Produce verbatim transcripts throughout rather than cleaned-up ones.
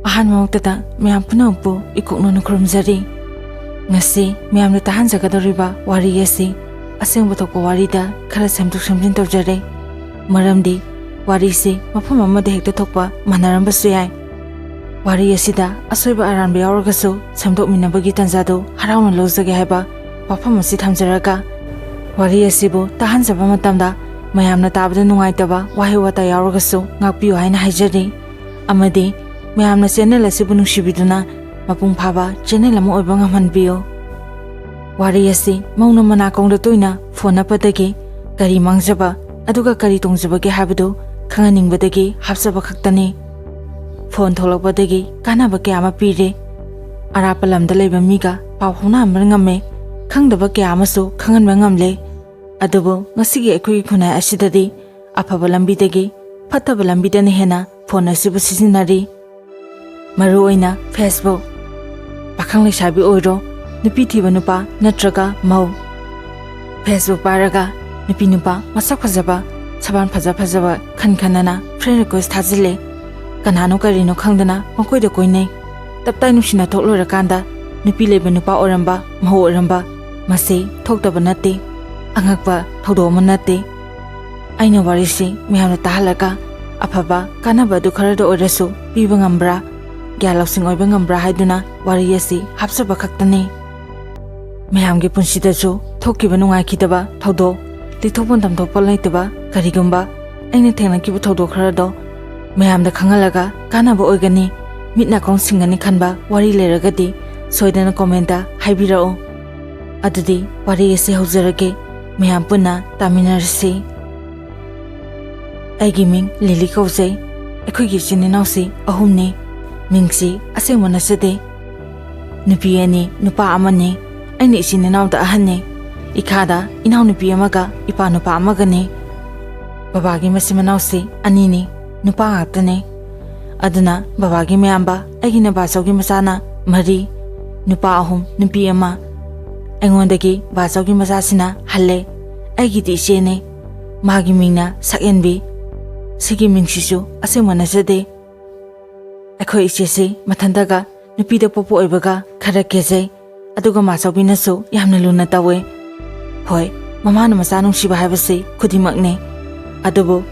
ꯑꯍꯥꯟꯕ ꯃꯛꯇꯗ ꯃꯌꯥꯝ ꯄꯨꯝꯅꯃꯛꯄꯨ ꯏꯀꯣꯛꯅꯅ ꯈꯨꯔꯨꯝꯖꯔꯤ꯫ ꯉꯁꯤ ꯃꯌꯥꯝꯅ ꯇꯥꯍꯟꯖꯒꯗꯧꯔꯤꯕ ꯋꯥꯔꯤ ꯑꯁꯤ ꯑꯁꯦꯡꯕ ꯊꯣꯛꯄ ꯋꯥꯔꯤꯗ ꯈꯔ ꯁꯦꯝꯗꯣꯛ ꯁꯦꯝꯖꯤꯟ ꯇꯧꯖꯔꯦ꯫ ꯃꯔꯝꯗꯤ ꯋꯥꯔꯤꯁꯤ ꯃꯐꯝ ꯑꯃꯗ ꯍꯦꯛꯇ ꯊꯣꯛꯄ ꯃꯥꯟꯅꯔꯝꯕꯁꯨ ꯌꯥꯏ꯫ ꯋꯥꯔꯤ ꯑꯁꯤꯗ ꯑꯁꯣꯏꯕ ꯑꯔꯥꯟꯕ ꯌꯥꯎꯔꯒꯁꯨ ꯁꯦꯝꯗꯣꯛꯃꯤꯟꯅꯕꯒꯤ ꯇꯥꯟꯖꯥꯗꯨ ꯍꯔꯥꯎꯅ ꯂꯧꯖꯒꯦ ꯍꯥꯏꯕ ꯋꯥꯐꯝ ꯑꯁꯤ ꯊꯝꯖꯔꯒ, ꯋꯥꯔꯤ ꯑꯁꯤꯕꯨ ꯇꯥꯍꯟꯖꯕ ꯃꯇꯝꯗ ꯃꯌꯥꯝꯅ ꯇꯥꯕꯗ ꯅꯨꯡꯉꯥꯏꯇꯕ ꯋꯥꯍꯩ ꯋꯥꯇꯥ ꯌꯥꯎꯔꯒꯁꯨ ꯉꯥꯛꯄꯤꯌꯨ ꯍꯥꯏꯅ ꯍꯥꯏꯖꯔꯤ꯫ ꯑꯃꯗꯤ ꯃꯌꯥꯝꯅ ꯆꯦꯅꯦꯜ ꯑꯁꯤꯕꯨ ꯅꯨꯡꯁꯤꯕꯤꯗꯨꯅ ꯃꯄꯨꯡ ꯐꯥꯕ ꯆꯦꯅꯦꯜ ꯑꯃ ꯑꯣꯏꯕ ꯉꯝꯍꯟꯕꯤꯌꯨ꯫ ꯋꯥꯔꯤ ꯑꯁꯤ ꯃꯧꯅ ꯃꯅꯥꯀꯣꯡꯗ ꯇꯣꯏꯅ ꯐꯣꯟ ꯅꯞꯄꯗꯒꯤ ꯀꯔꯤ ꯃꯥꯡꯖꯕ ꯑꯗꯨꯒ ꯀꯔꯤ ꯇꯣꯡꯖꯕꯒꯦ ꯍꯥꯏꯕꯗꯨ ꯈꯪꯍꯟꯅꯤꯡꯕꯗꯒꯤ ꯍꯥꯞꯆꯕ ꯈꯛꯇꯅꯤ꯫ ꯐꯣꯟ ꯊꯣꯛꯂꯛꯄꯗꯒꯤ ꯀꯥꯟꯅꯕ ꯀꯌꯥ ꯑꯃ ꯄꯤꯔꯦ꯫ ꯑꯔꯥꯞꯄ ꯂꯝꯗ ꯂꯩꯕ ꯃꯤꯒ ꯄꯥꯎ ꯐꯥꯎꯅꯍꯟꯕ ꯉꯝꯃꯦ꯫ ꯈꯪꯗꯕ ꯀꯌꯥ ꯑꯃꯁꯨ ꯈꯪꯍꯟꯕ ꯉꯝꯂꯦ꯫ ꯑꯗꯨꯕꯨ ꯉꯁꯤꯒꯤ ꯑꯩꯈꯣꯏꯒꯤ ꯈꯨꯟꯅꯥꯏ ꯑꯁꯤꯗꯗꯤ ꯑꯐꯕ ꯂꯝꯕꯤꯗꯒꯤ ꯐꯠꯇꯕ ꯂꯝꯕꯤꯗꯅ ꯍꯦꯟꯅ ꯐꯣꯟ ꯑꯁꯤꯕꯨ ꯁꯤꯖꯤꯟꯅꯔꯤ꯫ ꯃꯔꯨꯑꯣꯏꯅ Facebook꯫ ꯄꯥꯈꯪ ꯂꯩꯁꯥꯕꯤ ꯑꯣꯏꯔꯣ, ꯅꯨꯄꯤ ꯊꯤꯕ ꯅꯨꯄꯥ ꯅꯠꯇ꯭ꯔꯒ ꯃꯧ, Facebook ꯄꯥꯏꯔꯒ ꯅꯨꯄꯤ ꯅꯨꯄꯥ ꯃꯁꯛ ꯐꯖꯕ, ꯁꯕꯥꯟ ꯐꯖ ꯐꯖꯕ ꯈꯟ ꯈꯟꯅꯅ friend request ꯊꯥꯖꯤꯜꯂꯦ꯫ ꯀꯅꯥꯅꯣ ꯀꯔꯤꯅꯣ ꯈꯪꯗꯅ ꯃꯈꯣꯏꯗ ꯀꯣꯏꯅꯩ꯫ ꯇꯞꯇꯥꯏ ꯅꯨꯡꯁꯤꯅ ꯊꯣꯛ ꯂꯣꯏꯔꯀꯥꯟꯗ ꯅꯨꯄꯤ ꯂꯩꯕ ꯅꯨꯄꯥ ꯑꯣꯏꯔꯝꯕ, ꯃꯧ ꯑꯣꯏꯔꯝꯕ, ꯃꯁꯤ ꯊꯣꯛꯇꯕ ꯅꯠꯇꯦ꯫ ꯑꯉꯛꯄ ꯊꯧꯗꯣꯛ ꯑꯃ ꯅꯠꯇꯦ꯫ ꯑꯩꯅ ꯋꯥꯔꯤꯁꯤ ꯃꯌꯥꯝꯗ ꯇꯥꯍꯜꯂꯒ ꯑꯐꯕ ꯀꯥꯟꯅꯕ ꯑꯗꯨ ꯈꯔꯗ ꯑꯣꯏꯔꯁꯨ ꯄꯤꯕ ꯉꯝꯕ꯭ꯔꯥ, ꯒ꯭ꯌꯥꯟ ꯂꯧꯁꯤꯡ ꯑꯣꯏꯕ ꯉꯝꯕ꯭ꯔꯥ ꯍꯥꯏꯗꯨꯅ ꯋꯥꯔꯤ ꯑꯁꯤ ꯍꯥꯞꯆꯕ ꯈꯛꯇꯅꯤ꯫ ꯃꯌꯥꯝꯒꯤ ꯄꯨꯟꯁꯤꯗꯁꯨ ꯊꯣꯛꯈꯤꯕ ꯅꯨꯡꯉꯥꯏꯈꯤꯗꯕ ꯊꯧꯗꯣꯛ, ꯂꯤꯊꯣꯛꯐꯝ ꯇꯝꯊꯣꯛꯐꯝ ꯂꯩꯇꯕ ꯀꯔꯤꯒꯨꯝꯕ ꯑꯩꯅ ꯊꯦꯡꯅꯈꯤꯕ ꯊꯧꯗꯣꯛ ꯈꯔꯗꯣ ꯃꯌꯥꯝꯗ ꯈꯪꯍꯜꯂꯒ ꯀꯥꯟꯅꯕ ꯑꯣꯏꯒꯅꯤ, ꯃꯤꯠ ꯅꯥꯀꯣꯡ ꯁꯤꯡꯒꯅꯤ ꯈꯟꯕ ꯋꯥꯔꯤ ꯂꯩꯔꯒꯗꯤ ꯁꯣꯏꯗꯅ comment ꯍꯥꯏꯕꯤꯔꯛꯎ꯫ ꯑꯗꯨꯗꯤ ꯋꯥꯔꯤ ꯑꯁꯤ ꯍꯧꯖꯔꯒꯦ, ꯃꯌꯥꯝ ꯄꯨꯟꯅ ꯇꯥꯃꯤꯟꯅꯔꯁꯤ꯫ ꯑꯩꯒꯤ ꯃꯤꯡ ꯂꯤꯂꯤ ꯀꯧꯖꯩ꯫ ꯑꯩꯈꯣꯏꯒꯤ ꯏꯆꯤꯟ ꯏꯅꯥꯎꯁꯤ ꯑꯍꯨꯝꯅꯤ꯫ ꯃꯤꯡꯁꯤ ꯑꯁꯦꯡꯕ ꯅꯠꯆꯗꯦ꯫ ꯅꯨꯄꯤ ꯑꯅꯤ, ꯅꯨꯄꯥ ꯑꯃꯅꯤ꯫ ꯑꯩꯅ ꯏꯆꯤꯟ ꯏꯅꯥꯎꯗ ꯑꯍꯟꯅꯤ꯫ ꯏꯈꯥꯗ ꯏꯅꯥꯎꯅꯨꯄꯤ ꯑꯃꯒ ꯏꯄꯥ ꯅꯨꯄꯥ ꯑꯃꯒꯅꯤ꯫ ꯕꯕꯥꯒꯤ ꯃꯆꯤꯟ ꯃꯅꯥꯎꯁꯤ ꯑꯅꯤꯅꯤ, ꯅꯨꯄꯥ ꯉꯥꯛꯇꯅꯤ꯫ ꯑꯗꯨꯅ ꯕꯕꯥꯒꯤ ꯃꯌꯥꯝꯕ, ꯑꯩꯒꯤꯅ ꯕꯥꯆꯧꯒꯤ ꯃꯆꯥꯅ ꯃꯔꯤ, ꯅꯨꯄꯥ ꯑꯍꯨꯝ, ꯅꯨꯄꯤ ꯑꯃ꯫ ꯑꯩꯉꯣꯟꯗꯒꯤ ꯕꯥꯆꯧꯒꯤ ꯃꯆꯥꯁꯤꯅ ꯍꯜꯂꯦ꯫ ꯑꯩꯒꯤꯗꯤ ꯏꯆꯦꯅꯤ꯫ ꯃꯥꯒꯤ ꯃꯤꯡꯅ ꯁꯛꯍꯦꯟꯕꯤ꯫ ꯁꯤꯒꯤ ꯃꯤꯡꯁꯤꯁꯨ ꯑꯁꯦꯡꯕ ꯅꯠꯆꯗꯦ꯫ ꯑꯩꯈꯣꯏ ꯏꯆꯦꯁꯤ ꯃꯊꯟꯇꯒ ꯅꯨꯄꯤꯗ ꯄꯣꯛꯄ ꯑꯣꯏꯕꯒ ꯈꯔ ꯀꯦꯖꯩ꯫ ꯑꯗꯨꯒ ꯃꯥꯆꯧꯕꯤꯅꯁꯨ ꯌꯥꯝꯅ ꯂꯨꯅ ꯇꯧꯋꯦ꯫ ꯍꯣꯏ, ꯃꯃꯥꯅ ꯃꯆꯥ ꯅꯨꯡꯁꯤꯕ ꯍꯥꯏꯕꯁꯤ ꯈꯨꯗꯤꯡꯃꯛꯅꯤ꯫ ꯑꯗꯨꯕꯨ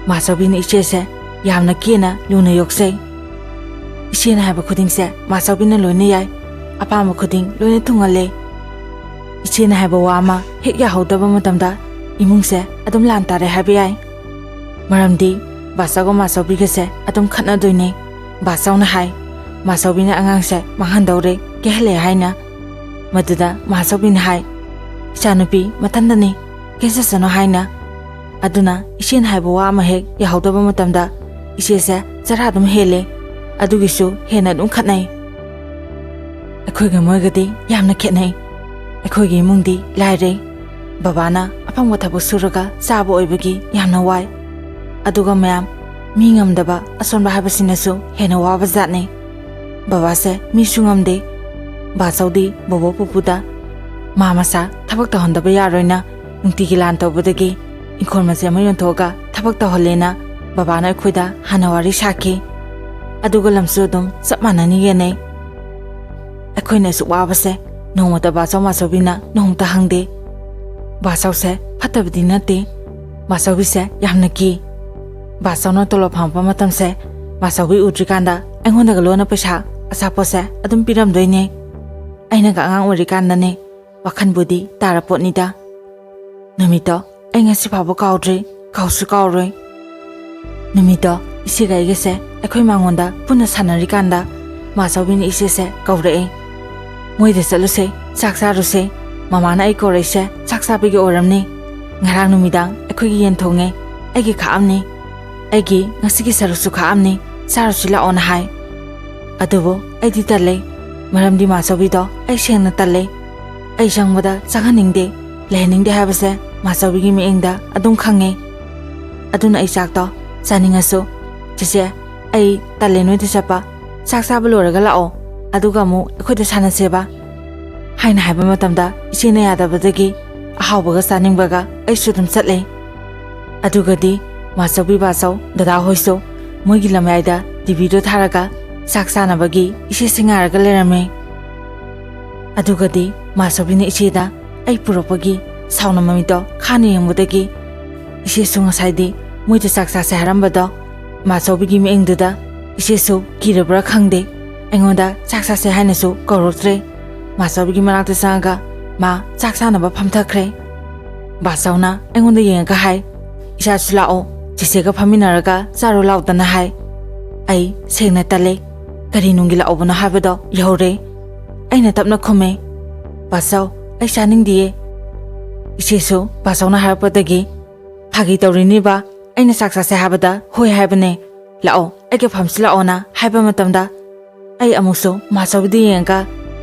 ꯃꯥꯆꯧꯕꯤꯅ ꯏꯆꯦꯁꯦ ꯌꯥꯝꯅ ꯀꯦꯅ ꯂꯨꯅ ꯌꯣꯛꯆꯩ꯫ ꯏꯆꯦꯅ ꯍꯥꯏꯕ ꯈꯨꯗꯤꯡꯁꯦ ꯃꯥꯆꯧꯕꯤꯅ ꯂꯣꯏꯅ ꯌꯥꯏ, ꯑꯄꯥꯝꯕ ꯈꯨꯗꯤꯡ ꯂꯣꯏꯅ ꯊꯨꯡꯍꯜꯂꯦ꯫ ꯏꯆꯦꯅ ꯍꯥꯏꯕ ꯋꯥ ꯑꯃ ꯍꯦꯛ ꯌꯥꯍꯧꯗꯕ ꯃꯇꯝꯗ ꯏꯃꯨꯡꯁꯦ ꯑꯗꯨꯝ ꯂꯥꯟ ꯇꯥꯔꯦ ꯍꯥꯏꯕ ꯌꯥꯏ꯫ ꯃꯔꯝꯗꯤ ꯕꯥꯆꯧꯒ ꯃꯥꯆꯧꯕꯤꯒꯁꯦ ꯑꯗꯨꯝ ꯈꯠꯅꯗꯣꯏꯅꯦ꯫ ꯕꯥꯆꯧꯅ ꯍꯥꯏ, ꯃꯥꯆꯧꯕꯤꯅ ꯑꯉꯥꯡꯁꯦ ꯃꯥꯡꯍꯟꯗꯧꯔꯦ, ꯀꯦꯍꯜꯂꯦ ꯍꯥꯏꯅ꯫ ꯃꯗꯨꯗ ꯃꯥꯆꯧꯕꯤꯅ ꯍꯥꯏ, "ꯏꯆꯥꯅꯨꯄꯤ ꯃꯊꯟꯗꯅꯤ, ꯀꯦꯖꯁꯅꯨ" ꯍꯥꯏꯅ꯫ ꯑꯗꯨꯅ ꯏꯆꯦꯅ ꯍꯥꯏꯕ ꯋꯥ ꯑꯃ ꯍꯦꯛ ꯌꯥꯍꯧꯗꯕ ꯃꯇꯝꯗ ꯏꯆꯦꯁꯦ ꯆꯔꯥ ꯑꯗꯨꯝ ꯍꯦꯜꯂꯦ꯫ ꯑꯗꯨꯒꯤꯁꯨ ꯍꯦꯟꯅ ꯑꯗꯨꯝ ꯈꯠꯅꯩ꯫ ꯑꯩꯈꯣꯏꯒ ꯃꯣꯏꯒꯗꯤ ꯌꯥꯝꯅ ꯈꯦꯠꯅꯩ꯫ ꯑꯩꯈꯣꯏꯒꯤ ꯏꯃꯨꯡꯗꯤ ꯂꯥꯏꯔꯩ꯫ ꯕꯕꯥꯅ ꯑꯐꯪꯕ ꯊꯕꯛ ꯁꯨꯔꯒ ꯆꯥꯕ ꯑꯣꯏꯕꯒꯤ ꯌꯥꯝꯅ ꯋꯥꯏ꯫ ꯑꯗꯨꯒ ꯃꯌꯥꯝ, ꯃꯤ ꯉꯝꯗꯕ ꯑꯁꯣꯟꯕ ꯍꯥꯏꯕꯁꯤꯅꯁꯨ ꯍꯦꯟꯅ ꯋꯥꯕ ꯖꯥꯠꯅꯤ꯫ ꯕꯕꯥꯁꯦ ꯃꯤꯁꯨ ꯉꯝꯗꯦ꯫ ꯕꯥꯆꯧꯗꯤ ꯕꯣꯕꯣꯛ ꯄꯨꯄꯨꯗ ꯃꯥ ꯃꯁꯥ ꯊꯕꯛ ꯇꯧꯍꯟꯗꯕ ꯌꯥꯔꯣꯏꯅ ꯅꯨꯡꯇꯤꯒꯤ ꯂꯥꯟ ꯇꯧꯕꯗꯒꯤ ꯏꯪꯈꯣꯜ ꯃꯆꯦꯠ ꯑꯃ ꯌꯣꯟꯊꯣꯛꯑꯒ ꯊꯕꯛ ꯇꯧꯍꯜꯂꯦꯅ ꯕꯕꯥꯅ ꯑꯩꯈꯣꯏꯗ ꯍꯥꯟꯅ ꯋꯥꯔꯤ ꯁꯥꯈꯤ꯫ ꯑꯗꯨꯒ ꯂꯝꯁꯨ ꯑꯗꯨꯝ ꯆꯞ ꯃꯥꯟꯅꯅ ꯌꯦꯟꯅꯩ꯫ ꯑꯩꯈꯣꯏꯅ ꯑꯁꯨꯛ ꯋꯥꯕꯁꯦ ꯅꯣꯡꯃꯇ ꯕꯥꯆꯧ ꯃꯥꯆꯧꯕꯤꯅ ꯅꯣꯡꯃꯇ ꯍꯪꯗꯦ꯫ ꯕꯥꯆꯧꯁꯦ ꯐꯠꯇꯕꯗꯤ ꯅꯠꯇꯦ, ꯃꯥꯆꯧꯕꯤꯁꯦ ꯌꯥꯝꯅ ꯀꯤ꯫ ꯕꯥꯆꯧꯅ ꯇꯣꯂꯣꯞ ꯐꯪꯉꯛꯄ ꯃꯇꯝꯁꯦ ꯃꯥꯆꯧꯕꯤ ꯎꯗ꯭ꯔꯤꯀꯥꯟꯗ ꯑꯩꯉꯣꯟꯗꯒ ꯂꯣꯟꯅ ꯄꯩꯁꯥ, ꯑꯆꯥꯄꯣꯠꯁꯦ ꯑꯗꯨꯝ ꯄꯤꯔꯝꯗꯣꯏꯅꯦ꯫ ꯑꯩꯅꯒ ꯑꯉꯥꯡ ꯑꯣꯏꯔꯤꯀꯥꯟꯗꯅꯦ, ꯋꯥꯈꯟꯕꯨꯗꯤ ꯇꯥꯔꯄꯣꯠꯅꯤꯗ꯫ ꯅꯨꯃꯤꯠꯇꯣ ꯑꯩ ꯉꯁꯤ ꯐꯥꯎꯕ ꯀꯥꯎꯗ꯭ꯔꯤ, ꯀꯥꯎꯁꯨ ꯀꯥꯎꯔꯣꯏ꯫ ꯅꯨꯃꯤꯠꯇꯣ ꯏꯆꯦꯒ ꯑꯩꯒꯁꯦ ꯑꯩꯈꯣꯏ ꯃꯉꯣꯟꯗ ꯄꯨꯟꯅ ꯁꯥꯟꯅꯔꯤꯀꯥꯟꯗ ꯃꯥꯆꯧꯕꯤꯅ ꯏꯆꯦꯁꯦ ꯀꯧꯔꯛꯑꯦ꯫ "ꯃꯣꯏꯗ ꯆꯠꯂꯨꯁꯦ, ꯆꯥꯛ ꯆꯥꯔꯨꯁꯦ꯫ ꯃꯃꯥꯅ ꯑꯩ ꯀꯧꯔꯛꯏꯁꯦ ꯆꯥꯛ ꯆꯥꯕꯒꯤ ꯑꯣꯏꯔꯝꯅꯤ꯫ ꯉꯔꯥꯡ ꯅꯨꯃꯤꯗꯥꯡ ꯑꯩꯈꯣꯏꯒꯤ ꯌꯦꯟ ꯊꯣꯡꯉꯦ, ꯑꯩꯒꯤ ꯈꯥꯛꯑꯝꯅꯤ꯫ ꯑꯩꯒꯤ ꯉꯁꯤꯒꯤ ꯁꯔꯨꯛꯁꯨ ꯈꯥꯛꯑꯝꯅꯤ, ꯆꯥꯔꯨꯁꯤ ꯂꯥꯛꯑꯣꯅ" ꯍꯥꯏ꯫ ꯑꯗꯨꯕꯨ ꯑꯩꯗꯤ ꯇꯜꯂꯦ, ꯃꯔꯝꯗꯤ ꯃꯥꯆꯧꯕꯤꯗꯣ ꯑꯩ ꯁꯦꯡꯅ ꯇꯜꯂꯦ꯫ ꯑꯩ ꯆꯪꯕꯗ ꯆꯪꯍꯟꯅꯤꯡꯗꯦ, ꯂꯩꯍꯟꯅꯤꯡꯗꯦ ꯍꯥꯏꯕꯁꯦ ꯃꯥꯆꯧꯕꯤꯒꯤ ꯃꯤꯠꯌꯦꯡꯗ ꯑꯗꯨꯝ ꯈꯪꯉꯦ꯫ ꯑꯗꯨꯅ ꯑꯩ ꯆꯥꯛꯇꯣ ꯆꯥꯅꯤꯡꯉꯁꯨ, "ꯆꯦꯆꯦ, ꯑꯩ ꯇꯜꯂꯦ ꯅꯣꯏꯗ ꯆꯠꯄ, ꯆꯥꯛ ꯆꯥꯕ ꯂꯣꯏꯔꯒ ꯂꯥꯛꯑꯣ, ꯑꯗꯨꯒ ꯑꯃꯨꯛ ꯑꯩꯈꯣꯏꯗ ꯁꯥꯟꯅꯁꯦꯕ" ꯍꯥꯏꯅ ꯍꯥꯏꯕ ꯃꯇꯝꯗ, ꯏꯆꯦꯅ ꯌꯥꯗꯕꯗꯒꯤ ꯑꯍꯥꯎꯕꯒ ꯆꯥꯅꯤꯡꯕꯒ ꯑꯩꯁꯨ ꯑꯗꯨꯝ ꯆꯠꯂꯦ꯫ ꯑꯗꯨꯒꯗꯤ ꯃꯥꯆꯧꯕꯤ, ꯕꯥꯆꯧ, ꯗꯗꯥ ꯍꯣꯏꯁꯨ ꯃꯣꯏꯒꯤ ꯂꯝꯌꯥꯏꯗ ꯇꯤꯚꯤꯗꯣ ꯊꯥꯔꯒ ꯆꯥꯛ ꯆꯥꯅꯕꯒꯤ ꯏꯆꯦꯁꯤ ꯉꯥꯏꯔꯒ ꯂꯩꯔꯝꯃꯦ꯫ ꯑꯗꯨꯒꯗꯤ ꯃꯥꯆꯧꯕꯤꯅ ꯏꯆꯦꯗ ꯑꯩ ꯄꯨꯔꯛꯄꯒꯤ ꯁꯥꯎꯅ ꯃꯃꯤꯠꯇꯣ ꯈꯥꯅ ꯌꯦꯡꯕꯗꯒꯤ ꯏꯆꯦꯁꯨ ꯉꯁꯥꯏꯗꯤ ꯃꯣꯏꯗ ꯆꯥꯛ ꯆꯥꯁꯦ ꯍꯥꯏꯔꯝꯕꯗꯣ ꯃꯥꯆꯧꯕꯤꯒꯤ ꯃꯤꯠꯌꯦꯡꯗꯨꯗ ꯏꯆꯦꯁꯨ ꯀꯤꯔꯕ꯭ꯔꯥ ꯈꯪꯗꯦ, ꯑꯩꯉꯣꯟꯗ ꯆꯥꯛ ꯆꯥꯁꯦ ꯍꯥꯏꯅꯁꯨ ꯀꯧꯔꯛꯇ꯭ꯔꯦ꯫ ꯃꯥꯆꯧꯕꯤꯒꯤ ꯃꯅꯥꯛꯇ ꯆꯪꯉꯒ ꯃꯥ ꯆꯥꯛ ꯆꯥꯅꯕ ꯐꯝꯊꯈ꯭ꯔꯦ꯫ ꯕꯥꯆꯧꯅ ꯑꯩꯉꯣꯟꯗ ꯌꯦꯡꯉꯒ ꯍꯥꯏ, "ꯏꯆꯥꯁꯨ ꯂꯥꯛꯑꯣ, ꯆꯦꯆꯦꯒ ꯐꯝꯃꯤꯟꯅꯔꯒ ꯆꯥꯔꯨ ꯂꯥꯎꯗꯅ" ꯍꯥꯏ꯫ ꯑꯩ ꯁꯦꯡꯅ ꯇꯜꯂꯦ꯫ ꯀꯔꯤ ꯅꯨꯡꯒꯤ ꯂꯥꯛꯎꯕꯅꯣ ꯍꯥꯏꯕꯗꯣ ꯌꯧꯔꯦ꯫ ꯑꯩꯅ ꯇꯞꯅ ꯈꯨꯝꯃꯦ, "ꯕꯥꯆꯧ, ꯑꯩ ꯆꯥꯅꯤꯡꯗꯤꯌꯦ꯫" ꯏꯆꯦꯁꯨ ꯕꯥꯆꯧꯅ ꯍꯥꯏꯔꯛꯄꯗꯒꯤ, "ꯐꯥꯒꯤ ꯇꯧꯔꯤꯅꯤꯕ, ꯑꯩꯅ ꯆꯥꯛ ꯆꯥꯁꯦ ꯍꯥꯏꯕꯗ ꯍꯣꯏ ꯍꯥꯏꯕꯅꯦ, ꯂꯥꯛꯑꯣ ꯑꯩꯒ ꯐꯝꯁꯤ ꯂꯥꯛꯑꯣꯅ" ꯍꯥꯏꯕ ꯃꯇꯝꯗ ꯑꯩ ꯑꯃꯨꯛꯁꯨ ꯃꯥꯆꯧꯕꯤꯗ ꯌꯦꯡꯉꯒ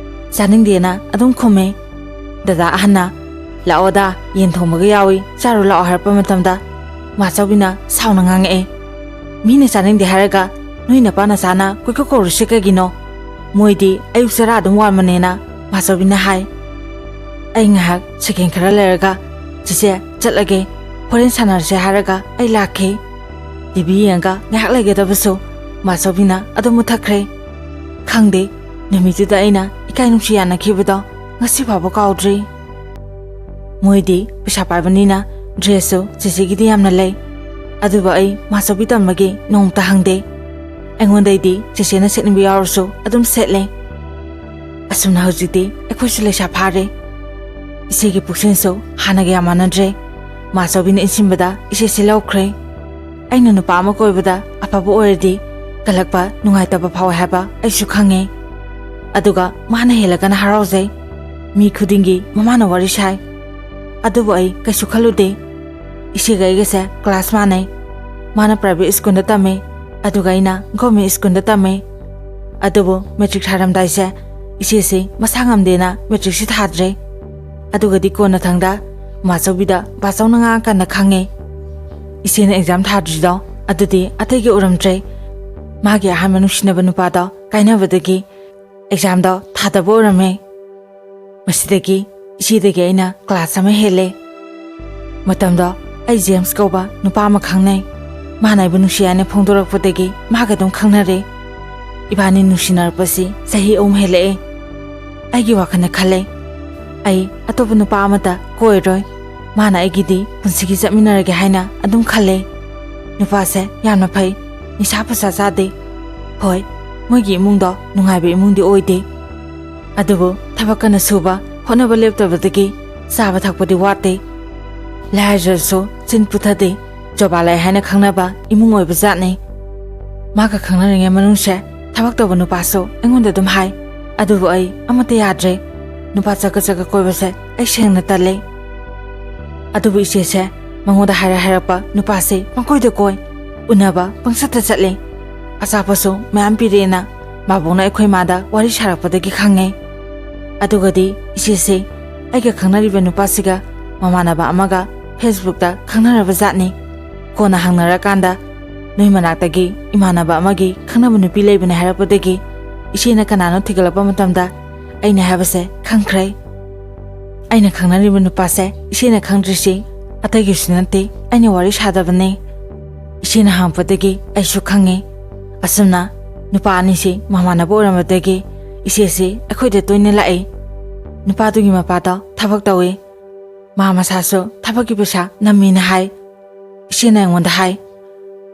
ꯆꯥꯅꯤꯡꯗꯦꯅ ꯑꯗꯨꯝ ꯈꯨꯝꯃꯦ꯫ ꯗꯗꯥ ꯑꯍꯟꯅ, "ꯂꯥꯛꯑꯣꯗ, ꯌꯦꯟ ꯊꯣꯡꯕꯒ ꯌꯥꯎꯏ, ꯆꯥꯔꯨ ꯂꯥꯛꯑꯣ" ꯍꯥꯏꯔꯛꯄ ꯃꯇꯝꯗ ꯃꯥꯆꯧꯕꯤꯅ ꯁꯥꯎꯅ ꯉꯥꯡꯉꯛꯑꯦ, "ꯃꯤꯅ ꯆꯥꯅꯤꯡꯗꯦ ꯍꯥꯏꯔꯒ ꯅꯣꯏ ꯅꯄꯥ ꯅꯆꯥꯅ ꯀꯣꯏꯀꯧ ꯀꯧꯔꯤꯁꯦ ꯀꯩꯒꯤꯅꯣ? ꯃꯣꯏꯗꯤ ꯑꯌꯨꯛ ꯆꯔꯥ ꯑꯗꯨꯝ ꯋꯥꯟꯕꯅꯦꯅ" ꯃꯥꯆꯧꯕꯤꯅ ꯍꯥꯏ꯫ ꯑꯩ ꯉꯥꯏꯍꯥꯛ ꯁꯦꯀꯦꯟ ꯈꯔ ꯂꯩꯔꯒ, "ꯆꯦꯆꯦ, ꯆꯠꯂꯒꯦ, ꯍꯣꯔꯦꯟ ꯁꯥꯟꯅꯔꯁꯦ" ꯍꯥꯏꯔꯒ ꯑꯩ ꯂꯥꯛꯈꯤ꯫ ꯇꯤꯚꯤ ꯌꯦꯡꯉꯒ ꯉꯥꯏꯍꯥꯛ ꯂꯩꯒꯗꯕꯁꯨ ꯃꯥꯆꯧꯕꯤꯅ ꯑꯗꯨꯝ ꯃꯨꯠꯊꯠꯈ꯭ꯔꯦ꯫ ꯈꯪꯗꯦ, ꯅꯨꯃꯤꯠꯇꯨꯗ ꯑꯩꯅ ꯏꯀꯥꯏ ꯅꯨꯡꯁꯤ ꯌꯥꯅꯈꯤꯕꯗꯣ ꯉꯁꯤ ꯐꯥꯎꯕ ꯀꯥꯎꯗ꯭ꯔꯤ꯫ ꯃꯣꯏꯗꯤ ꯄꯩꯁꯥ ꯄꯥꯏꯕꯅꯤꯅ ꯗ꯭ꯔꯦꯁꯁꯨ ꯆꯦꯆꯦꯒꯤꯗꯤ ꯌꯥꯝꯅ ꯂꯩ, ꯑꯗꯨꯕꯨ ꯑꯩ ꯃꯥꯆꯧꯕꯤ ꯇꯝꯕꯒꯤ ꯅꯣꯡꯃꯇ ꯍꯪꯗꯦ꯫ ꯑꯩꯉꯣꯟꯗꯩꯗꯤ ꯆꯦꯆꯦꯅ ꯁꯦꯠꯅꯤꯡꯕ ꯌꯥꯎꯔꯁꯨ ꯑꯗꯨꯝ ꯁꯦꯠꯂꯦ꯫ ꯑꯁꯨꯝꯅ ꯍꯧꯖꯤꯛꯇꯤ ꯑꯩꯈꯣꯏꯁꯨ ꯂꯩꯁꯥ ꯐꯥꯔꯦ꯫ ꯏꯆꯦꯒꯤ ꯄꯨꯛꯆꯦꯜꯁꯨ ꯍꯥꯟꯅꯒ ꯌꯥꯝ ꯃꯥꯟꯅꯗ꯭ꯔꯦ꯫ ꯃꯥꯆꯧꯕꯤꯅ ꯏꯟꯁꯤꯟꯕꯗ ꯏꯆꯦꯁꯦ ꯂꯧꯈ꯭ꯔꯦ꯫ ꯑꯩꯅ ꯅꯨꯄꯥ ꯑꯃ ꯀꯣꯏꯕꯗ ꯑꯐꯕ ꯑꯣꯏꯔꯗꯤ ꯀꯜꯂꯛꯄ ꯅꯨꯡꯉꯥꯏꯇꯕ ꯐꯥꯎꯋꯦ ꯍꯥꯏꯕ ꯑꯩꯁꯨ ꯈꯪꯉꯦ꯫ ꯑꯗꯨꯒ ꯃꯥꯅ ꯍꯦꯜꯂꯒꯅ ꯍꯔꯥꯎꯖꯩ꯫ ꯃꯤ ꯈꯨꯗꯤꯡꯒꯤ ꯃꯃꯥꯅ ꯋꯥꯔꯤ ꯁꯥꯏ꯫ ꯑꯗꯨꯕꯨ ꯑꯩ ꯀꯩꯁꯨ ꯈꯜꯂꯨꯗꯦ꯫ ꯏꯆꯦꯒ ꯑꯩꯒꯁꯦ ꯀ꯭ꯂꯥꯁ ꯃꯥꯟꯅꯩ꯫ ꯃꯥꯅ ꯄ꯭ꯔꯥꯏꯚꯦꯠ ꯁ꯭ꯀꯨꯜꯗ ꯇꯝꯃꯦ, ꯑꯗꯨꯒ ꯑꯩꯅ ꯒꯣꯔꯃꯦꯟ ꯁ꯭ꯀꯨꯜꯗ ꯇꯝꯃꯦ꯫ ꯑꯗꯨꯕꯨ ꯃꯦꯇ꯭ꯔꯤꯛ ꯊꯥꯔꯝꯗꯥꯏꯁꯦ ꯏꯆꯦꯁꯤ ꯃꯁꯥ ꯉꯝꯗꯦꯅ ꯃꯦꯇ꯭ꯔꯤꯛꯁꯤ ꯊꯥꯗ꯭ꯔꯦ꯫ ꯑꯗꯨꯒꯗꯤ ꯀꯣꯟꯅꯊꯪꯗ ꯃꯥꯆꯧꯕꯤꯗ ꯕꯥꯆꯧꯅ ꯉꯥꯡꯉꯀꯥꯟꯗ ꯈꯪꯉꯦ꯫ ꯏꯆꯦꯅ ꯑꯦꯛꯖꯥꯝ ꯊꯥꯗ꯭ꯔꯤꯗꯣ ꯑꯗꯨꯗꯤ ꯑꯇꯩꯒꯤ ꯑꯣꯏꯔꯝꯗ꯭ꯔꯦ꯫ ꯃꯥꯒꯤ ꯑꯍꯥꯟꯕ ꯅꯨꯡꯁꯤꯅꯕ ꯅꯨꯄꯥꯗꯣ ꯀꯥꯏꯅꯕꯗꯒꯤ ꯑꯦꯛꯖꯥꯝꯗꯣ ꯊꯥꯗꯕ ꯑꯣꯏꯔꯝꯃꯦ꯫ ꯃꯁꯤꯗꯒꯤ ꯏꯆꯦꯗꯒꯤ ꯑꯩꯅ ꯀ꯭ꯂꯥꯁ ꯑꯃ ꯍꯦꯜꯂꯦ꯫ ꯃꯇꯝꯗꯣ ꯑꯩ ꯖꯦꯝꯁ ꯀꯧꯕ ꯅꯨꯄꯥ ꯑꯃ ꯈꯪꯅꯩ꯫ ꯃꯥꯅ ꯑꯩꯕꯨ ꯅꯨꯡꯁꯤ ꯍꯥꯏꯅ ꯐꯣꯡꯗꯣꯔꯛꯄꯗꯒꯤ ꯃꯥꯒ ꯑꯗꯨꯝ ꯈꯪꯅꯔꯦ꯫ ꯏꯕꯥꯅꯤ ꯅꯨꯡꯁꯤꯅꯔꯛꯄꯁꯤ ꯆꯍꯤ ꯑꯍꯨꯝ ꯍꯦꯜꯂꯛꯑꯦ꯫ ꯑꯩꯒꯤ ꯋꯥꯈꯜꯗ ꯈꯜꯂꯦ, ꯑꯩ ꯑꯇꯣꯞꯄ ꯅꯨꯄꯥ ꯑꯃꯠꯇ ꯀꯣꯏꯔꯣꯏ꯫ ꯃꯥꯅ ꯑꯩꯒꯤꯗꯤ ꯄꯨꯟꯁꯤꯒꯤ ꯆꯠꯃꯤꯟꯅꯔꯒꯦ ꯍꯥꯏꯅ ꯑꯗꯨꯝ ꯈꯜꯂꯦ꯫ ꯅꯨꯄꯥꯁꯦ ꯌꯥꯝꯅ ꯐꯩ, ꯅꯤꯁꯥ ꯄꯨꯁꯥ ꯆꯥꯗꯦ꯫ ꯍꯣꯏ, ꯃꯣꯏꯒꯤ ꯏꯃꯨꯡꯗꯣ ꯅꯨꯡꯉꯥꯏꯕ ꯏꯃꯨꯡꯗꯤ ꯑꯣꯏꯗꯦ, ꯑꯗꯨꯕꯨ ꯊꯕꯛ ꯀꯟꯅ ꯁꯨꯕ, ꯍꯣꯠꯅꯕ ꯂꯦꯞꯇꯕꯗꯒꯤ ꯆꯥꯕ ꯊꯛꯄꯗꯤ ꯋꯥꯠꯇꯦ꯫ ꯂꯥꯏꯔꯖꯔꯁꯨ ꯆꯤꯟ ꯄꯨꯊꯗꯦ꯫ ꯖꯣꯕꯥꯂꯥꯏ ꯍꯥꯏꯅ ꯈꯪꯅꯕ ꯏꯃꯨꯡ ꯑꯣꯏꯕ ꯖꯥꯠꯅꯤ꯫ ꯃꯥꯒ ꯈꯪꯅꯔꯤꯉꯩ ꯃꯅꯨꯡꯁꯦ ꯊꯕꯛ ꯇꯧꯕ ꯅꯨꯄꯥꯁꯨ ꯑꯩꯉꯣꯟꯗ ꯑꯗꯨꯝ ꯍꯥꯏ, ꯑꯗꯨꯕꯨ ꯑꯩ ꯑꯃꯠꯇ ꯌꯥꯗ꯭ꯔꯦ꯫ ꯅꯨꯄꯥ ꯆꯠꯀ ꯆꯠꯀ ꯀꯣꯏꯕꯁꯦ ꯑꯩ ꯁꯦꯡꯅ ꯇꯜꯂꯦ꯫ ꯑꯗꯨꯕꯨ ꯏꯆꯦꯁꯦ ꯃꯉꯣꯟꯗ ꯍꯥꯏꯔ ꯍꯥꯏꯔꯛꯄ ꯅꯨꯄꯥꯁꯦ ꯄꯪꯀꯣꯏꯗ ꯀꯣꯏ, ꯎꯅꯕ ꯄꯪꯆꯠꯇ ꯆꯠꯂꯦ꯫ ꯑꯆꯥꯄꯣꯠꯁꯨ ꯃꯌꯥꯝ ꯄꯤꯔꯛꯑꯦꯅ ꯃꯥꯕꯣꯛꯅ ꯑꯩꯈꯣꯏ ꯃꯥꯗ ꯋꯥꯔꯤ ꯁꯥꯔꯛꯄꯗꯒꯤ ꯈꯪꯉꯦ꯫ ꯑꯗꯨꯒꯗꯤ ꯏꯆꯦꯁꯦ ꯑꯩꯒ ꯈꯪꯅꯔꯤꯕ ꯅꯨꯄꯥꯁꯤꯒ ꯃꯃꯥꯟꯅꯕ ꯑꯃꯒ Facebookꯇ ꯈꯪꯅꯔꯕ ꯖꯥꯠꯅꯤ꯫ ꯀꯣꯟꯅ ꯍꯪꯅꯔꯀꯥꯟꯗ ꯅꯣꯏ ꯃꯅꯥꯛꯇꯒꯤ ꯏꯃꯥꯟꯅꯕ ꯑꯃꯒꯤ ꯈꯪꯅꯕ ꯅꯨꯄꯤ ꯂꯩꯕꯅꯦ ꯍꯥꯏꯔꯛꯄꯗꯒꯤ ꯏꯆꯦꯅ ꯀꯅꯥꯅꯣ ꯊꯤꯒꯠꯂꯛꯄ ꯃꯇꯝꯗ ꯑꯩꯅ ꯍꯥꯏꯕꯁꯦ ꯈꯪꯈ꯭ꯔꯦ꯫ ꯑꯩꯅ ꯈꯪꯅꯔꯤꯕ ꯅꯨꯄꯥꯁꯦ ꯏꯆꯦꯅ ꯈꯪꯗ꯭ꯔꯤꯁꯤ ꯑꯇꯩꯒꯤꯁꯨ ꯅꯠꯇꯦ, ꯑꯩꯅ ꯋꯥꯔꯤ ꯁꯥꯗꯕꯅꯦ꯫ ꯏꯆꯦꯅ ꯍꯪꯉꯛꯄꯗꯒꯤ ꯑꯩꯁꯨ ꯈꯪꯉꯦ꯫ ꯑꯁꯨꯝꯅ ꯅꯨꯄꯥ ꯑꯅꯤꯁꯤ ꯃꯃꯥꯟꯅꯕ ꯑꯣꯏꯔꯝꯕꯗꯒꯤ ꯏꯆꯦꯁꯤ ꯑꯩꯈꯣꯏꯗ ꯇꯣꯏꯅ ꯂꯥꯛꯏ꯫ ꯅꯨꯄꯥꯗꯨꯒꯤ ꯃꯄꯥꯗꯣ ꯊꯕꯛ ꯇꯧꯏ꯫ ꯃꯥ ꯃꯁꯥꯁꯨ ꯊꯕꯛꯀꯤ ꯄꯩꯁꯥ ꯅꯝꯃꯤꯅ ꯍꯥꯏ꯫ ꯏꯆꯦꯅ ꯑꯩꯉꯣꯟꯗ ꯍꯥꯏ,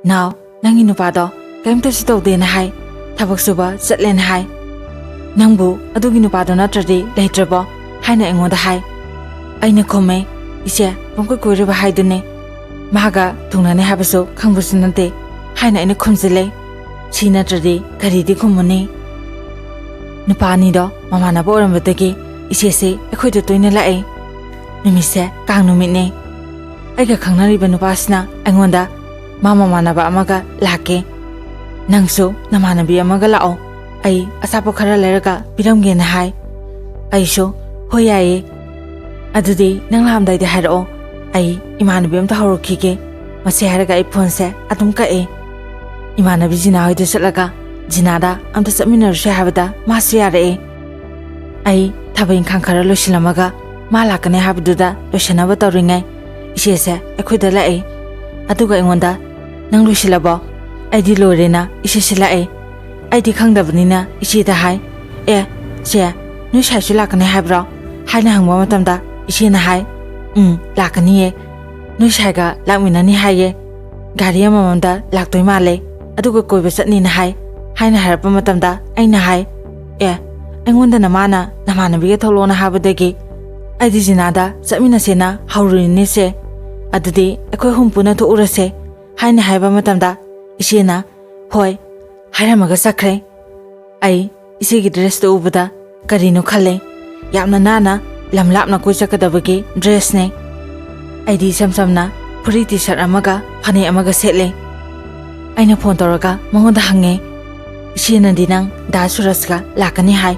"ꯅꯥꯎ, ꯅꯪꯒꯤ ꯅꯨꯄꯥꯗꯣ ꯀꯔꯤꯝꯇꯁꯨ ꯇꯧꯗꯦꯅ ꯍꯥꯏ, ꯊꯕꯛ ꯁꯨꯕ ꯆꯠꯂꯦꯅ ꯍꯥꯏ꯫ ꯅꯪꯕꯨ ꯑꯗꯨꯒꯤ ꯅꯨꯄꯥꯗꯣ ꯅꯠꯇ꯭ꯔꯗꯤ ꯂꯩꯇ꯭ꯔꯕꯣ?" ꯍꯥꯏꯅ ꯑꯩꯉꯣꯟꯗ ꯍꯥꯏ꯫ ꯑꯩꯅ ꯈꯨꯝꯃꯦ, "ꯏꯆꯦ, ꯄꯪꯀꯣꯏ ꯀꯣꯏꯔꯤꯕ ꯍꯥꯏꯗꯨꯅꯤ꯫ ꯃꯥꯒ ꯊꯨꯡꯅꯅꯤ ꯍꯥꯏꯕꯁꯨ ꯈꯪꯕꯁꯨ ꯅꯠꯇꯦ," ꯍꯥꯏꯅ ꯑꯩꯅ ꯈꯨꯝꯖꯤꯜꯂꯦ꯫ ꯁꯤ ꯅꯠꯇ꯭ꯔꯗꯤ ꯀꯔꯤꯗꯤ ꯈꯨꯝꯃꯨꯅꯤ? ꯅꯨꯄꯥ ꯑꯅꯤꯗꯣ ꯃꯃꯥꯟꯅꯕ ꯑꯣꯏꯔꯝꯕꯗꯒꯤ ꯏꯆꯦꯁꯦ ꯑꯩꯈꯣꯏꯗ ꯇꯣꯏꯅ ꯂꯥꯛꯑꯦ꯫ ꯅꯨꯃꯤꯠꯁꯦ ꯀꯥꯡ ꯅꯨꯃꯤꯠꯅꯦ꯫ ꯑꯩꯒ ꯈꯪꯅꯔꯤꯕ ꯅꯨꯄꯥꯁꯤꯅ ꯑꯩꯉꯣꯟꯗ ꯃꯥ ꯃꯃꯥꯟꯅꯕ ꯑꯃꯒ ꯂꯥꯛꯀꯦ, ꯅꯪꯁꯨ ꯅꯃꯥꯟꯅꯕꯤ ꯑꯃꯒ ꯂꯥꯛꯑꯣ, ꯑꯩ ꯑꯆꯥꯄꯣꯠ ꯈꯔ ꯂꯩꯔꯒ ꯄꯤꯔꯝꯒꯦꯅ ꯍꯥꯏ꯫ ꯑꯩꯁꯨ, "ꯍꯣꯏ, ꯌꯥꯏꯌꯦ, ꯑꯗꯨꯗꯤ ꯅꯪ ꯂꯥꯛꯑꯝꯗꯥꯏꯗ ꯍꯥꯏꯔꯛꯑꯣ, ꯑꯩ ꯏꯃꯥꯟꯅꯕꯤ ꯑꯝꯇ ꯍꯧꯔꯛꯈꯤꯒꯦ"꯫ ꯃꯁꯤ ꯍꯥꯏꯔꯒ ꯑꯩ ꯐꯣꯟꯁꯦ ꯑꯗꯨꯝ ꯀꯛꯑꯦ꯫ ꯏꯃꯥꯟꯅꯕꯤ ꯖꯤꯅꯥ ꯍꯣꯏꯗ ꯆꯠꯂꯒ ꯖꯤꯅꯥꯗ ꯑꯝꯇ ꯆꯠꯃꯤꯟꯅꯔꯨꯁꯦ ꯍꯥꯏꯕꯗ ꯃꯥꯁꯨ ꯌꯥꯔꯛꯑꯦ꯫ ꯑꯩ ꯊꯕꯛ ꯏꯪꯈꯥꯡ ꯈꯔ ꯂꯣꯏꯁꯤꯜꯂꯝꯃꯒ ꯃꯥ ꯂꯥꯛꯀꯅꯤ ꯍꯥꯏꯕꯗꯨꯗ ꯂꯣꯏꯁꯤꯟꯅꯕ ꯇꯧꯔꯤꯉꯩ ꯏꯆꯦꯁꯦ ꯑꯩꯈꯣꯏꯗ ꯂꯥꯛꯑꯦ꯫ ꯑꯗꯨꯒ ꯑꯩꯉꯣꯟꯗ, "ꯅꯪ ꯂꯣꯏꯁꯤꯜꯂꯕꯣ?" ꯑꯩꯗꯤ ꯂꯣꯏꯔꯦꯅ ꯏꯁꯤꯁꯤ ꯂꯥꯛꯑꯦ꯫ ꯑꯩꯗꯤ ꯈꯪꯗꯕꯅꯤꯅ ꯏꯆꯦꯗ ꯍꯥꯏ, "ꯑꯦ, ꯆꯦ, ꯅꯣꯏ ꯁꯥꯏꯁꯨ ꯂꯥꯛꯀꯅꯤ ꯍꯥꯏꯕ꯭ꯔꯣ?" ꯍꯥꯏꯅ ꯍꯪꯕ ꯃꯇꯝꯗ ꯏꯆꯦꯅ ꯍꯥꯏ, "ꯎꯝ, ꯂꯥꯛꯀꯅꯤꯌꯦ꯫ ꯅꯣꯏ ꯁꯥꯏꯒ ꯂꯥꯛꯃꯤꯟꯅꯅꯤ ꯍꯥꯏꯌꯦ꯫ ꯒꯥꯔꯤ ꯑꯃꯃꯝꯗ ꯂꯥꯛꯇꯣꯏ ꯃꯥꯜꯂꯦ꯫ ꯑꯗꯨꯒ ꯀꯣꯏꯕ ꯆꯠꯅꯤꯅ ꯍꯥꯏ", ꯍꯥꯏꯅ ꯍꯥꯏꯔꯛꯄ ꯃꯇꯝꯗ ꯑꯩꯅ ꯍꯥꯏ, "ꯑꯦ, ꯑꯩꯉꯣꯟꯗꯅ ꯃꯥꯅ ꯅꯃꯥꯟꯅꯕꯤꯒ ꯊꯣꯛꯂꯛꯑꯣꯅ ꯍꯥꯏꯕꯗꯒꯤ ꯑꯩꯗꯤ ꯖꯤꯅꯥꯗ ꯆꯠꯃꯤꯟꯅꯁꯦꯅ ꯍꯧꯔꯨꯔꯤꯅꯦ ꯆꯦ꯫ ꯑꯗꯨꯗꯤ ꯑꯩꯈꯣꯏ ꯑꯍꯨꯝ ꯄꯨꯟꯅ ꯊꯣꯛꯎꯔꯁꯦ", ꯍꯥꯏꯅ ꯍꯥꯏꯕ ꯃꯇꯝꯗ ꯏꯆꯦꯅ "ꯍꯣꯏ" ꯍꯥꯏꯔꯝꯃꯒ ꯆꯠꯈ꯭ꯔꯦ꯫ ꯑꯩ ꯏꯆꯦꯒꯤ ꯗ꯭ꯔꯦꯁꯇꯨ ꯎꯕꯗ ꯀꯔꯤꯅꯣ ꯈꯜꯂꯦ꯫ ꯌꯥꯝꯅ ꯅꯥꯟꯅ ꯂꯝ ꯂꯥꯞꯅ ꯀꯣꯏ ꯆꯠꯀꯗꯕꯒꯤ ꯗ꯭ꯔꯦꯁꯅꯦ꯫ ꯑꯩꯗꯤ ꯏꯆꯝ ꯆꯝꯅ ꯐꯨꯔꯤꯠ ꯇꯤ ꯁꯥꯔꯠ ꯑꯃꯒ ꯐꯅꯦꯛ ꯑꯃꯒ ꯁꯦꯠꯂꯦ꯫ ꯑꯩꯅ ꯐꯣꯟ ꯇꯧꯔꯒ ꯃꯉꯣꯟꯗ ꯍꯪꯉꯦ, "ꯏꯆꯦꯅꯗꯤ ꯅꯪ ꯗꯥ ꯁꯨꯔꯖꯀ ꯂꯥꯛꯀꯅꯤ ꯍꯥꯏ,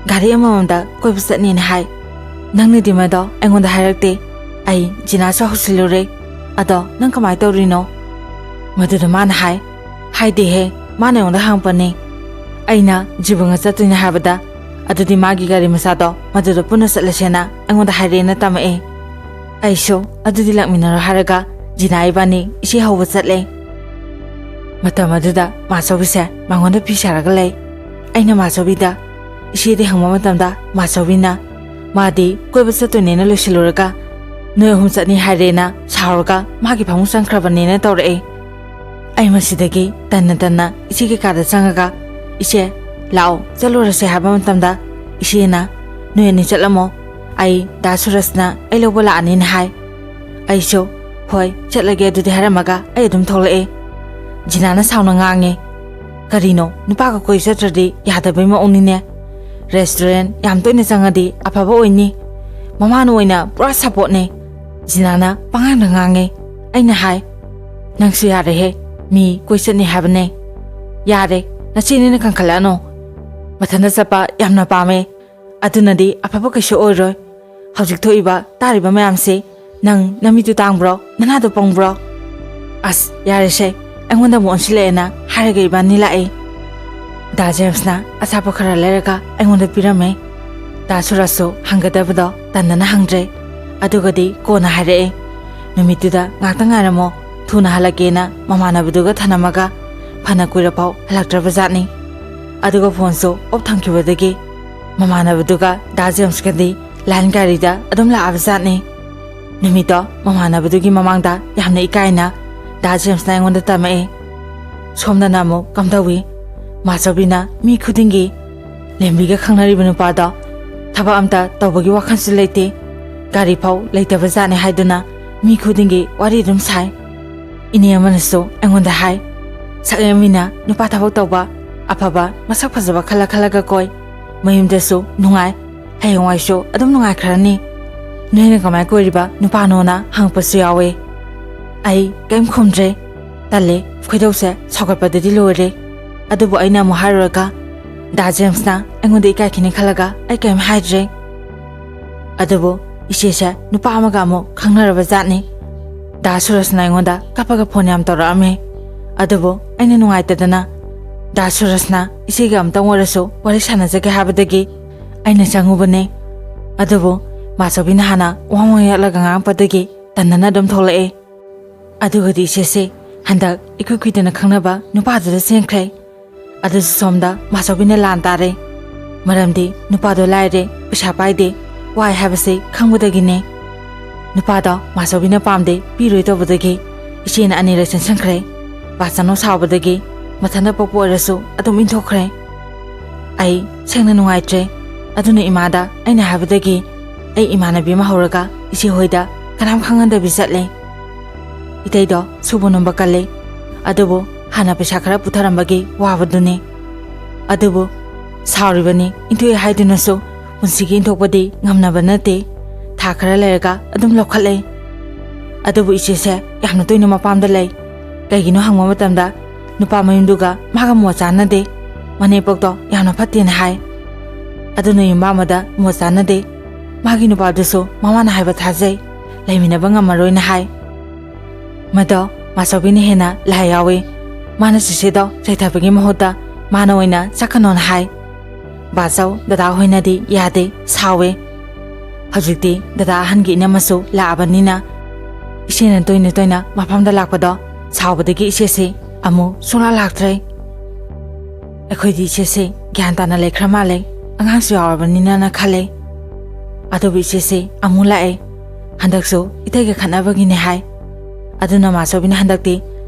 ꯒꯥꯔꯤ ꯑꯃꯃꯝꯗ ꯀꯣꯏꯕ ꯆꯠꯅꯤꯅ ꯍꯥꯏ꯫ ꯅꯪꯅꯗꯤ ꯃꯗꯣ ꯑꯩꯉꯣꯟꯗ ꯍꯥꯏꯔꯛꯇꯦ꯫ ꯑꯩ ꯖꯤꯅꯥꯁꯨ ꯍꯧꯁꯤꯜꯂꯨꯔꯦ꯫ ꯑꯗꯣ ꯅꯪ ꯀꯃꯥꯏꯅ ꯇꯧꯔꯤꯅꯣ?" ꯃꯗꯨꯗ ꯃꯥꯅ ꯍꯥꯏ, "ꯍꯥꯏꯗꯦꯍꯦ, ꯃꯥꯅ ꯑꯩꯉꯣꯟꯗ ꯍꯪꯉꯛꯄꯅꯦ꯫ ꯑꯩꯅ ꯖꯤꯕꯟꯒ ꯆꯠꯇꯣꯏꯅꯦ ꯍꯥꯏꯕꯗ, ꯑꯗꯨꯗꯤ ꯃꯥꯒꯤ ꯒꯥꯔꯤ ꯃꯆꯥꯗꯣ ꯃꯗꯨꯗ ꯄꯨꯟꯅ ꯆꯠꯂꯁꯦꯅ ꯑꯩꯉꯣꯟꯗ ꯍꯥꯏꯔꯛꯑꯦꯅ ꯇꯝꯃꯛꯑꯦ꯫ ꯑꯩꯁꯨ ꯑꯗꯨꯗꯤ ꯂꯥꯛꯃꯤꯟꯅꯔꯣ ꯍꯥꯏꯔꯒ ꯖꯤꯅꯥ ꯏꯕꯥꯅꯤ ꯏꯆꯦ ꯍꯧꯕ ꯆꯠꯂꯦ꯫ ꯃꯇꯝ ꯑꯗꯨꯗ ꯃꯥꯆꯧꯕꯤꯁꯦ ꯃꯉꯣꯟꯗ ꯐꯤ ꯁꯥꯔꯒ ꯂꯩ꯫ ꯑꯩꯅ ꯃꯥꯆꯧꯕꯤꯗ ꯏꯆꯦꯗꯤ ꯍꯪꯕ ꯃꯇꯝꯗ ꯃꯥꯆꯧꯕꯤꯅ ꯃꯥꯗꯤ ꯀꯣꯏꯕ ꯆꯠꯇꯣꯏꯅꯦꯅ ꯂꯣꯏꯁꯤꯜꯂꯨꯔꯒ ꯅꯣꯏ ꯑꯍꯨꯝ ꯆꯠꯅꯤ ꯍꯥꯏꯔꯦꯅ ꯁꯥꯎꯔꯒ ꯃꯥꯒꯤ ꯐꯃꯨꯡ ꯆꯪꯈ꯭ꯔꯕꯅꯦꯅ ꯇꯧꯔꯛꯑꯦ꯫ ꯑꯩ ꯃꯁꯤꯗꯒꯤ ꯇꯟꯅ ꯇꯟꯅ ꯏꯆꯦꯒꯤ ꯀꯥꯗ ꯆꯪꯉꯒ, "ꯏꯆꯦ, ꯂꯥꯛꯑꯣ, ꯆꯠꯂꯨꯔꯁꯦ" ꯍꯥꯏꯕ ꯃꯇꯝꯗ ꯏꯆꯦꯅ, "ꯅꯣꯏ ꯑꯅꯤ ꯆꯠꯂꯝꯃꯣ, ꯑꯩ ꯗꯥ ꯁꯨꯔꯖꯅ ꯑꯩ ꯂꯧꯕ ꯂꯥꯛꯑꯅꯤꯅ" ꯍꯥꯏ꯫ ꯑꯩꯁꯨ, "ꯍꯣꯏ, ꯆꯠꯂꯒꯦ ꯑꯗꯨꯗꯤ" ꯍꯥꯏꯔꯝꯃꯒ ꯑꯩ ꯑꯗꯨꯝ ꯊꯣꯛꯂꯛꯑꯦ꯫ ꯖꯤꯅꯥꯅ ꯁꯥꯎꯅ ꯉꯥꯡꯉꯦ, "ꯀꯔꯤꯅꯣ, ꯅꯨꯄꯥꯒ ꯀꯣꯏ ꯆꯠꯇ꯭ꯔꯗꯤ ꯌꯥꯗꯕꯩ ꯃꯑꯣꯡꯅꯤꯅꯦ꯫ ꯔꯦꯁꯇꯨꯔꯦꯟ ꯌꯥꯝ ꯇꯣꯏꯅ ꯆꯪꯉꯗꯤ ꯑꯐꯕ ꯑꯣꯏꯅꯤ꯫ ꯃꯃꯥꯅ ꯑꯣꯏꯅ ꯄꯨꯔꯥ ꯁꯞꯄꯣꯔꯠꯅꯦ"꯫ ꯖꯤꯅꯥꯅ ꯄꯉꯥꯡꯗ ꯉꯥꯡꯉꯦ꯫ ꯑꯩꯅ ꯍꯥꯏ, "ꯅꯪꯁꯨ ꯌꯥꯔꯦꯍꯦ, ꯃꯤ ꯀꯣꯏ ꯆꯠꯅꯤ ꯍꯥꯏꯕꯅꯦ꯫ ꯌꯥꯔꯦ, ꯅꯆꯦꯅꯦꯅ ꯀꯟꯈꯠꯂꯛꯑꯅꯣ꯫ ꯃꯊꯟꯇ ꯆꯠꯄ ꯌꯥꯝꯅ ꯄꯥꯝꯃꯦ꯫ ꯑꯗꯨꯅꯗꯤ ꯑꯐꯕ ꯀꯩꯁꯨ ꯑꯣꯏꯔꯣꯏ꯫ ꯍꯧꯖꯤꯛ ꯊꯣꯛꯏꯕ ꯇꯥꯔꯤꯕ ꯃꯌꯥꯝꯁꯦ ꯅꯪ ꯅꯃꯤꯠꯇꯨ ꯇꯥꯡꯕ꯭ꯔꯣ? ꯅꯅꯥꯗꯨ ꯄꯪꯕ꯭ꯔꯣ?" "ꯑꯁ, ꯌꯥꯔꯦꯁꯦ, ꯑꯩꯉꯣꯟꯗ ꯑꯃꯨꯛ ꯑꯣꯟꯁꯤꯜꯂꯛꯑꯦꯅ" ꯍꯥꯏꯔꯒ ꯏꯕꯥꯅꯤ ꯂꯥꯛꯑꯦ꯫ ꯗꯥ ꯖꯦꯝꯁꯅ ꯑꯆꯥꯄꯣꯠ ꯈꯔ ꯂꯩꯔꯒ ꯑꯩꯉꯣꯟꯗ ꯄꯤꯔꯝꯃꯦ꯫ ꯗꯥ ꯁꯨꯔꯖꯁꯨ ꯍꯪꯒꯗꯕꯗꯣ ꯇꯟꯗꯅ ꯍꯪꯗ꯭ꯔꯦ꯫ ꯑꯗꯨꯒꯗꯤ ꯀꯣꯟꯅ ꯍꯥꯏꯔꯛꯑꯦ, "ꯅꯨꯃꯤꯠꯇꯨꯗ ꯉꯥꯛꯇ ꯉꯥꯏꯔꯝꯃꯣ, ꯊꯨꯅ ꯍꯜꯂꯛꯀꯦꯅ ꯃꯃꯥꯟꯅꯕꯗꯨꯒ ꯊꯅꯝꯃꯒ ꯐꯅ ꯀꯨꯏꯔꯐꯥꯎ ꯍꯜꯂꯛꯇ꯭ꯔꯕꯖꯥꯠꯅꯤ꯫ ꯑꯗꯨꯒ ꯐꯣꯟꯁꯨ ꯑꯣꯐ ꯊꯝꯈꯤꯕꯗꯒꯤ ꯃꯃꯥꯟꯅꯕꯗꯨꯒ ꯗꯥ ꯖꯦꯝꯁꯀꯗꯤ ꯂꯥꯏꯟ ꯒꯥꯔꯤꯗ ꯑꯗꯨꯝ ꯂꯥꯛꯑꯕꯖꯥꯠꯅꯤ꯫ ꯅꯨꯃꯤꯠꯇꯣ ꯃꯃꯥꯟꯅꯕꯗꯨꯒꯤ ꯃꯃꯥꯡꯗ ꯌꯥꯝꯅ ꯏꯀꯥꯏꯅ ꯗꯥ ꯖꯦꯝꯁꯅ ꯑꯩꯉꯣꯟꯗ ꯇꯝꯃꯛꯑꯦ꯫ ꯁꯣꯝꯗꯅ ꯑꯃꯨꯛ ꯀꯝꯗꯧꯏ? ꯃꯥꯆꯧꯕꯤꯅ ꯃꯤ ꯈꯨꯗꯤꯡꯒꯤ ꯂꯦꯝꯕꯤꯒ ꯈꯪꯅꯔꯤꯕ ꯅꯨꯄꯥꯗꯣ ꯊꯕꯛ ꯑꯝꯇ ꯇꯧꯕꯒꯤ ꯋꯥꯈꯜꯁꯨ ꯂꯩꯇꯦ, ꯒꯥꯔꯤ ꯐꯥꯎ ꯂꯩꯇꯕꯖꯥꯠꯅꯤ ꯍꯥꯏꯗꯨꯅ ꯃꯤ ꯈꯨꯗꯤꯡꯒꯤ ꯋꯥꯔꯤ ꯑꯗꯨꯝ ꯁꯥꯏ꯫ ꯏꯅꯦ ꯑꯃꯅꯁꯨ ꯑꯩꯉꯣꯟꯗ ꯍꯥꯏ, ꯁꯛꯍꯦꯟꯕꯤꯅ ꯅꯨꯄꯥ ꯊꯕꯛ ꯇꯧꯕ ꯑꯐꯕ ꯃꯁꯛ ꯐꯖꯕ ꯈꯜꯂ ꯈꯜꯂꯒ ꯀꯣꯏ, ꯃꯌꯨꯝꯗꯁꯨ ꯅꯨꯡꯉꯥꯏ, ꯍꯌꯦꯡꯋꯥꯏꯁꯨ ꯑꯗꯨꯝ ꯅꯨꯡꯉꯥꯏꯈ꯭ꯔꯅꯤ꯫ ꯅꯣꯏꯅ ꯀꯃꯥꯏ ꯀꯣꯏꯔꯤꯕ ꯅꯨꯄꯥꯅꯣꯅ ꯍꯪꯉꯛꯄꯁꯨ ꯌꯥꯎꯋꯦ꯫ ꯑꯩ ꯀꯔꯤꯝ ꯈꯨꯝꯗ꯭ꯔꯦ꯫ ꯇꯜꯂꯦ, ꯈꯣꯏꯗꯧꯁꯦ ꯁꯥꯎꯒꯠꯄꯗꯗꯤ ꯂꯣꯏꯔꯦ꯫ ꯑꯗꯨꯕꯨ ꯑꯩꯅ ꯑꯃꯨꯛ ꯍꯥꯏꯔꯨꯔꯒ ꯗꯥ ꯖꯦꯝꯁꯅ ꯑꯩꯉꯣꯟꯗ ꯏꯀꯥꯏꯈꯤꯅꯤ ꯈꯜꯂꯒ ꯑꯩ ꯀꯔꯤꯝ ꯍꯥꯏꯗ꯭ꯔꯦ꯫ ꯑꯗꯨꯕꯨ ꯏꯆꯦꯁꯦ ꯅꯨꯄꯥ ꯑꯃꯒ ꯑꯃꯨꯛ ꯈꯪꯅꯔꯕ ꯖꯥꯠꯅꯤ꯫ ꯗꯥ ꯁꯨꯔꯖꯅ ꯑꯩꯉꯣꯟꯗ ꯀꯞꯄꯒ ꯐꯣꯟ ꯌꯥꯝ ꯇꯧꯔꯛꯑꯝꯃꯦ꯫ ꯑꯗꯨꯕꯨ ꯑꯩꯅ ꯅꯨꯡꯉꯥꯏꯇꯗꯅ ꯗꯥ ꯁꯨꯔꯖꯅ ꯏꯆꯦꯒ ꯑꯝꯇꯪ ꯑꯣꯏꯔꯁꯨ ꯋꯥꯔꯤ ꯁꯥꯟꯅꯖꯒꯦ ꯍꯥꯏꯕꯗꯒꯤ ꯑꯩꯅ ꯆꯪꯉꯨꯕꯅꯦ꯫ ꯑꯗꯨꯕꯨ ꯃꯥꯆꯧꯕꯤꯅ ꯍꯥꯟꯅ ꯋꯥ ꯉꯥꯡꯂꯛꯂꯒ ꯉꯥꯡꯉꯛꯄꯗꯒꯤ ꯇꯟꯗꯅ ꯑꯗꯨꯝ ꯊꯣꯛꯂꯛꯑꯦ꯫ ꯑꯗꯨꯒꯗꯤ ꯏꯆꯦꯁꯦ ꯍꯟꯗꯛ ꯏꯀꯨꯏ ꯀꯨꯏꯗꯅ ꯈꯪꯅꯕ ꯅꯨꯄꯥꯗꯨꯗ ꯆꯦꯟꯈ꯭ꯔꯦ꯫ ꯑꯗꯨꯁꯨ ꯁꯣꯝꯗ ꯃꯥꯆꯧꯕꯤꯅ ꯂꯥꯟ ꯇꯥꯔꯦ꯫ ꯃꯔꯝꯗꯤ ꯅꯨꯄꯥꯗꯣ ꯂꯥꯏꯔꯦ, ꯄꯩꯁꯥ ꯄꯥꯏꯗꯦ, ꯋꯥꯏ ꯍꯥꯏꯕꯁꯤ ꯈꯪꯕꯗꯒꯤꯅꯦ꯫ ꯅꯨꯄꯥꯗꯣ ꯃꯥꯆꯧꯕꯤꯅ ꯄꯥꯝꯗꯦ, ꯄꯤꯔꯣꯏ ꯇꯧꯕꯗꯒꯤ ꯏꯆꯦꯅ ꯑꯅꯤꯔꯛ ꯆꯦꯟꯁꯤꯟꯈ꯭ꯔꯦ꯫ ꯕꯥꯆꯧꯅ ꯁꯥꯎꯕꯗꯒꯤ ꯃꯊꯟꯇ ꯄꯣꯛꯄ ꯑꯣꯏꯔꯁꯨ ꯑꯗꯨꯝ ꯏꯟꯊꯣꯛꯈ꯭ꯔꯦ꯫ ꯑꯩ ꯁꯦꯡꯅ ꯅꯨꯡꯉꯥꯏꯇ꯭ꯔꯦ꯫ ꯑꯗꯨꯅ ꯏꯃꯥꯗ ꯑꯩꯅ ꯍꯥꯏꯕꯗꯒꯤ ꯑꯩ ꯏꯃꯥꯟꯅꯕꯤ ꯑꯃ ꯍꯧꯔꯒ ꯏꯆꯦ ꯍꯣꯏꯗ ꯀꯅꯥꯝ ꯈꯪꯍꯟꯗꯕꯤ ꯆꯠꯂꯦ꯫ ꯏꯇꯩꯗꯣ ꯁꯨꯕ ꯅꯣꯝꯕ ꯀꯜꯂꯤ, ꯑꯗꯨꯕꯨ ꯍꯥꯟꯅ ꯄꯩꯁꯥ ꯈꯔ ꯄꯨꯊꯔꯝꯕꯒꯤ ꯋꯥꯕꯗꯨꯅꯤ꯫ ꯑꯗꯨꯕꯨ ꯁꯥꯎꯔꯤꯕꯅꯤ, ꯏꯟꯊꯣꯛꯑꯦ ꯍꯥꯏꯗꯨꯅꯁꯨ ꯄꯨꯟꯁꯤꯒꯤ ꯏꯟꯊꯣꯛꯄꯗꯤ ꯉꯝꯅꯕ ꯅꯠꯇꯦ꯫ ꯊꯥ ꯈꯔ ꯂꯩꯔꯒ ꯑꯗꯨꯝ ꯂꯧꯈꯠꯂꯦ꯫ ꯑꯗꯨꯕꯨ ꯏꯆꯦꯁꯦ ꯌꯥꯝꯅ ꯇꯣꯏꯅ ꯃꯄꯥꯝꯗ ꯂꯩ꯫ ꯀꯩꯒꯤꯅꯣ ꯍꯪꯕ ꯃꯇꯝꯗ ꯅꯨꯄꯥ ꯃꯌꯨꯝꯗꯨꯒ ꯃꯥꯒ ꯃꯣꯠ ꯆꯥꯟꯅꯗꯦ, ꯃꯅꯦꯝꯄꯣꯛꯇꯣ ꯌꯥꯝꯅ ꯐꯠꯇꯦꯅ ꯍꯥꯏ꯫ ꯑꯗꯨꯅ ꯌꯨꯝꯕꯥꯝ ꯑꯃꯗ ꯃꯣꯠ ꯆꯥꯟꯅꯗꯦ, ꯃꯥꯒꯤ ꯅꯨꯄꯥꯗꯨꯁꯨ ꯃꯋꯥꯅ ꯍꯥꯏꯕ ꯊꯥꯖꯩ, ꯂꯩꯃꯤꯟꯅꯕ ꯉꯝꯃꯔꯣꯏꯅ ꯍꯥꯏ꯫ ꯃꯗꯣ ꯃꯥꯆꯧꯕꯤꯅ ꯍꯦꯟꯅ ꯂꯥꯏ ꯌꯥꯎꯏ꯫ ꯃꯥꯅ ꯆꯤꯆꯦꯗꯣ ꯆꯩꯊꯕꯒꯤ ꯃꯍꯨꯠꯇ ꯃꯥꯅ ꯑꯣꯏꯅ ꯆꯠꯀꯅꯣꯅ ꯍꯥꯏ꯫ ꯕꯥꯆꯧ, ꯗꯗꯥ ꯍꯣꯏꯅꯗꯤ ꯌꯥꯗꯦ, ꯁꯥꯎꯋꯦ꯫ ꯍꯧꯖꯤꯛꯇꯤ ꯗꯗꯥ ꯑꯍꯟꯒꯤ ꯏꯅꯝꯃꯁꯨ ꯂꯥꯛꯑꯕꯅꯤꯅ ꯏꯆꯦꯅ ꯇꯣꯏꯅ ꯇꯣꯏꯅ ꯃꯐꯝꯗ ꯂꯥꯛꯄꯗꯣ ꯁꯥꯎꯕꯗꯒꯤ ꯏꯆꯦꯁꯤ ꯑꯃꯨꯛ ꯁꯨꯡꯂꯥꯛ ꯂꯥꯛꯇ꯭ꯔꯦ꯫ ꯑꯩꯈꯣꯏꯗꯤ ꯏꯆꯦꯁꯤ ꯒ꯭ꯌꯥꯟ ꯇꯥꯅ ꯂꯩꯈ꯭ꯔ ꯃꯥꯜꯂꯦ, ꯑꯉꯥꯡꯁꯨ ꯌꯥꯎꯔꯕꯅꯤꯅꯅ ꯈꯜꯂꯦ꯫ ꯑꯗꯨꯕꯨ ꯏꯆꯦꯁꯤ ꯑꯃꯨꯛ ꯂꯥꯛꯑꯦ꯫ ꯍꯟꯗꯛꯁꯨ ꯏꯇꯩꯒ ꯈꯠꯅꯕꯒꯤꯅꯦ ꯍꯥꯏ꯫ ꯑꯗꯨꯅ ꯃꯥꯆꯧꯕꯤꯅ ꯍꯟꯗꯛꯇꯤ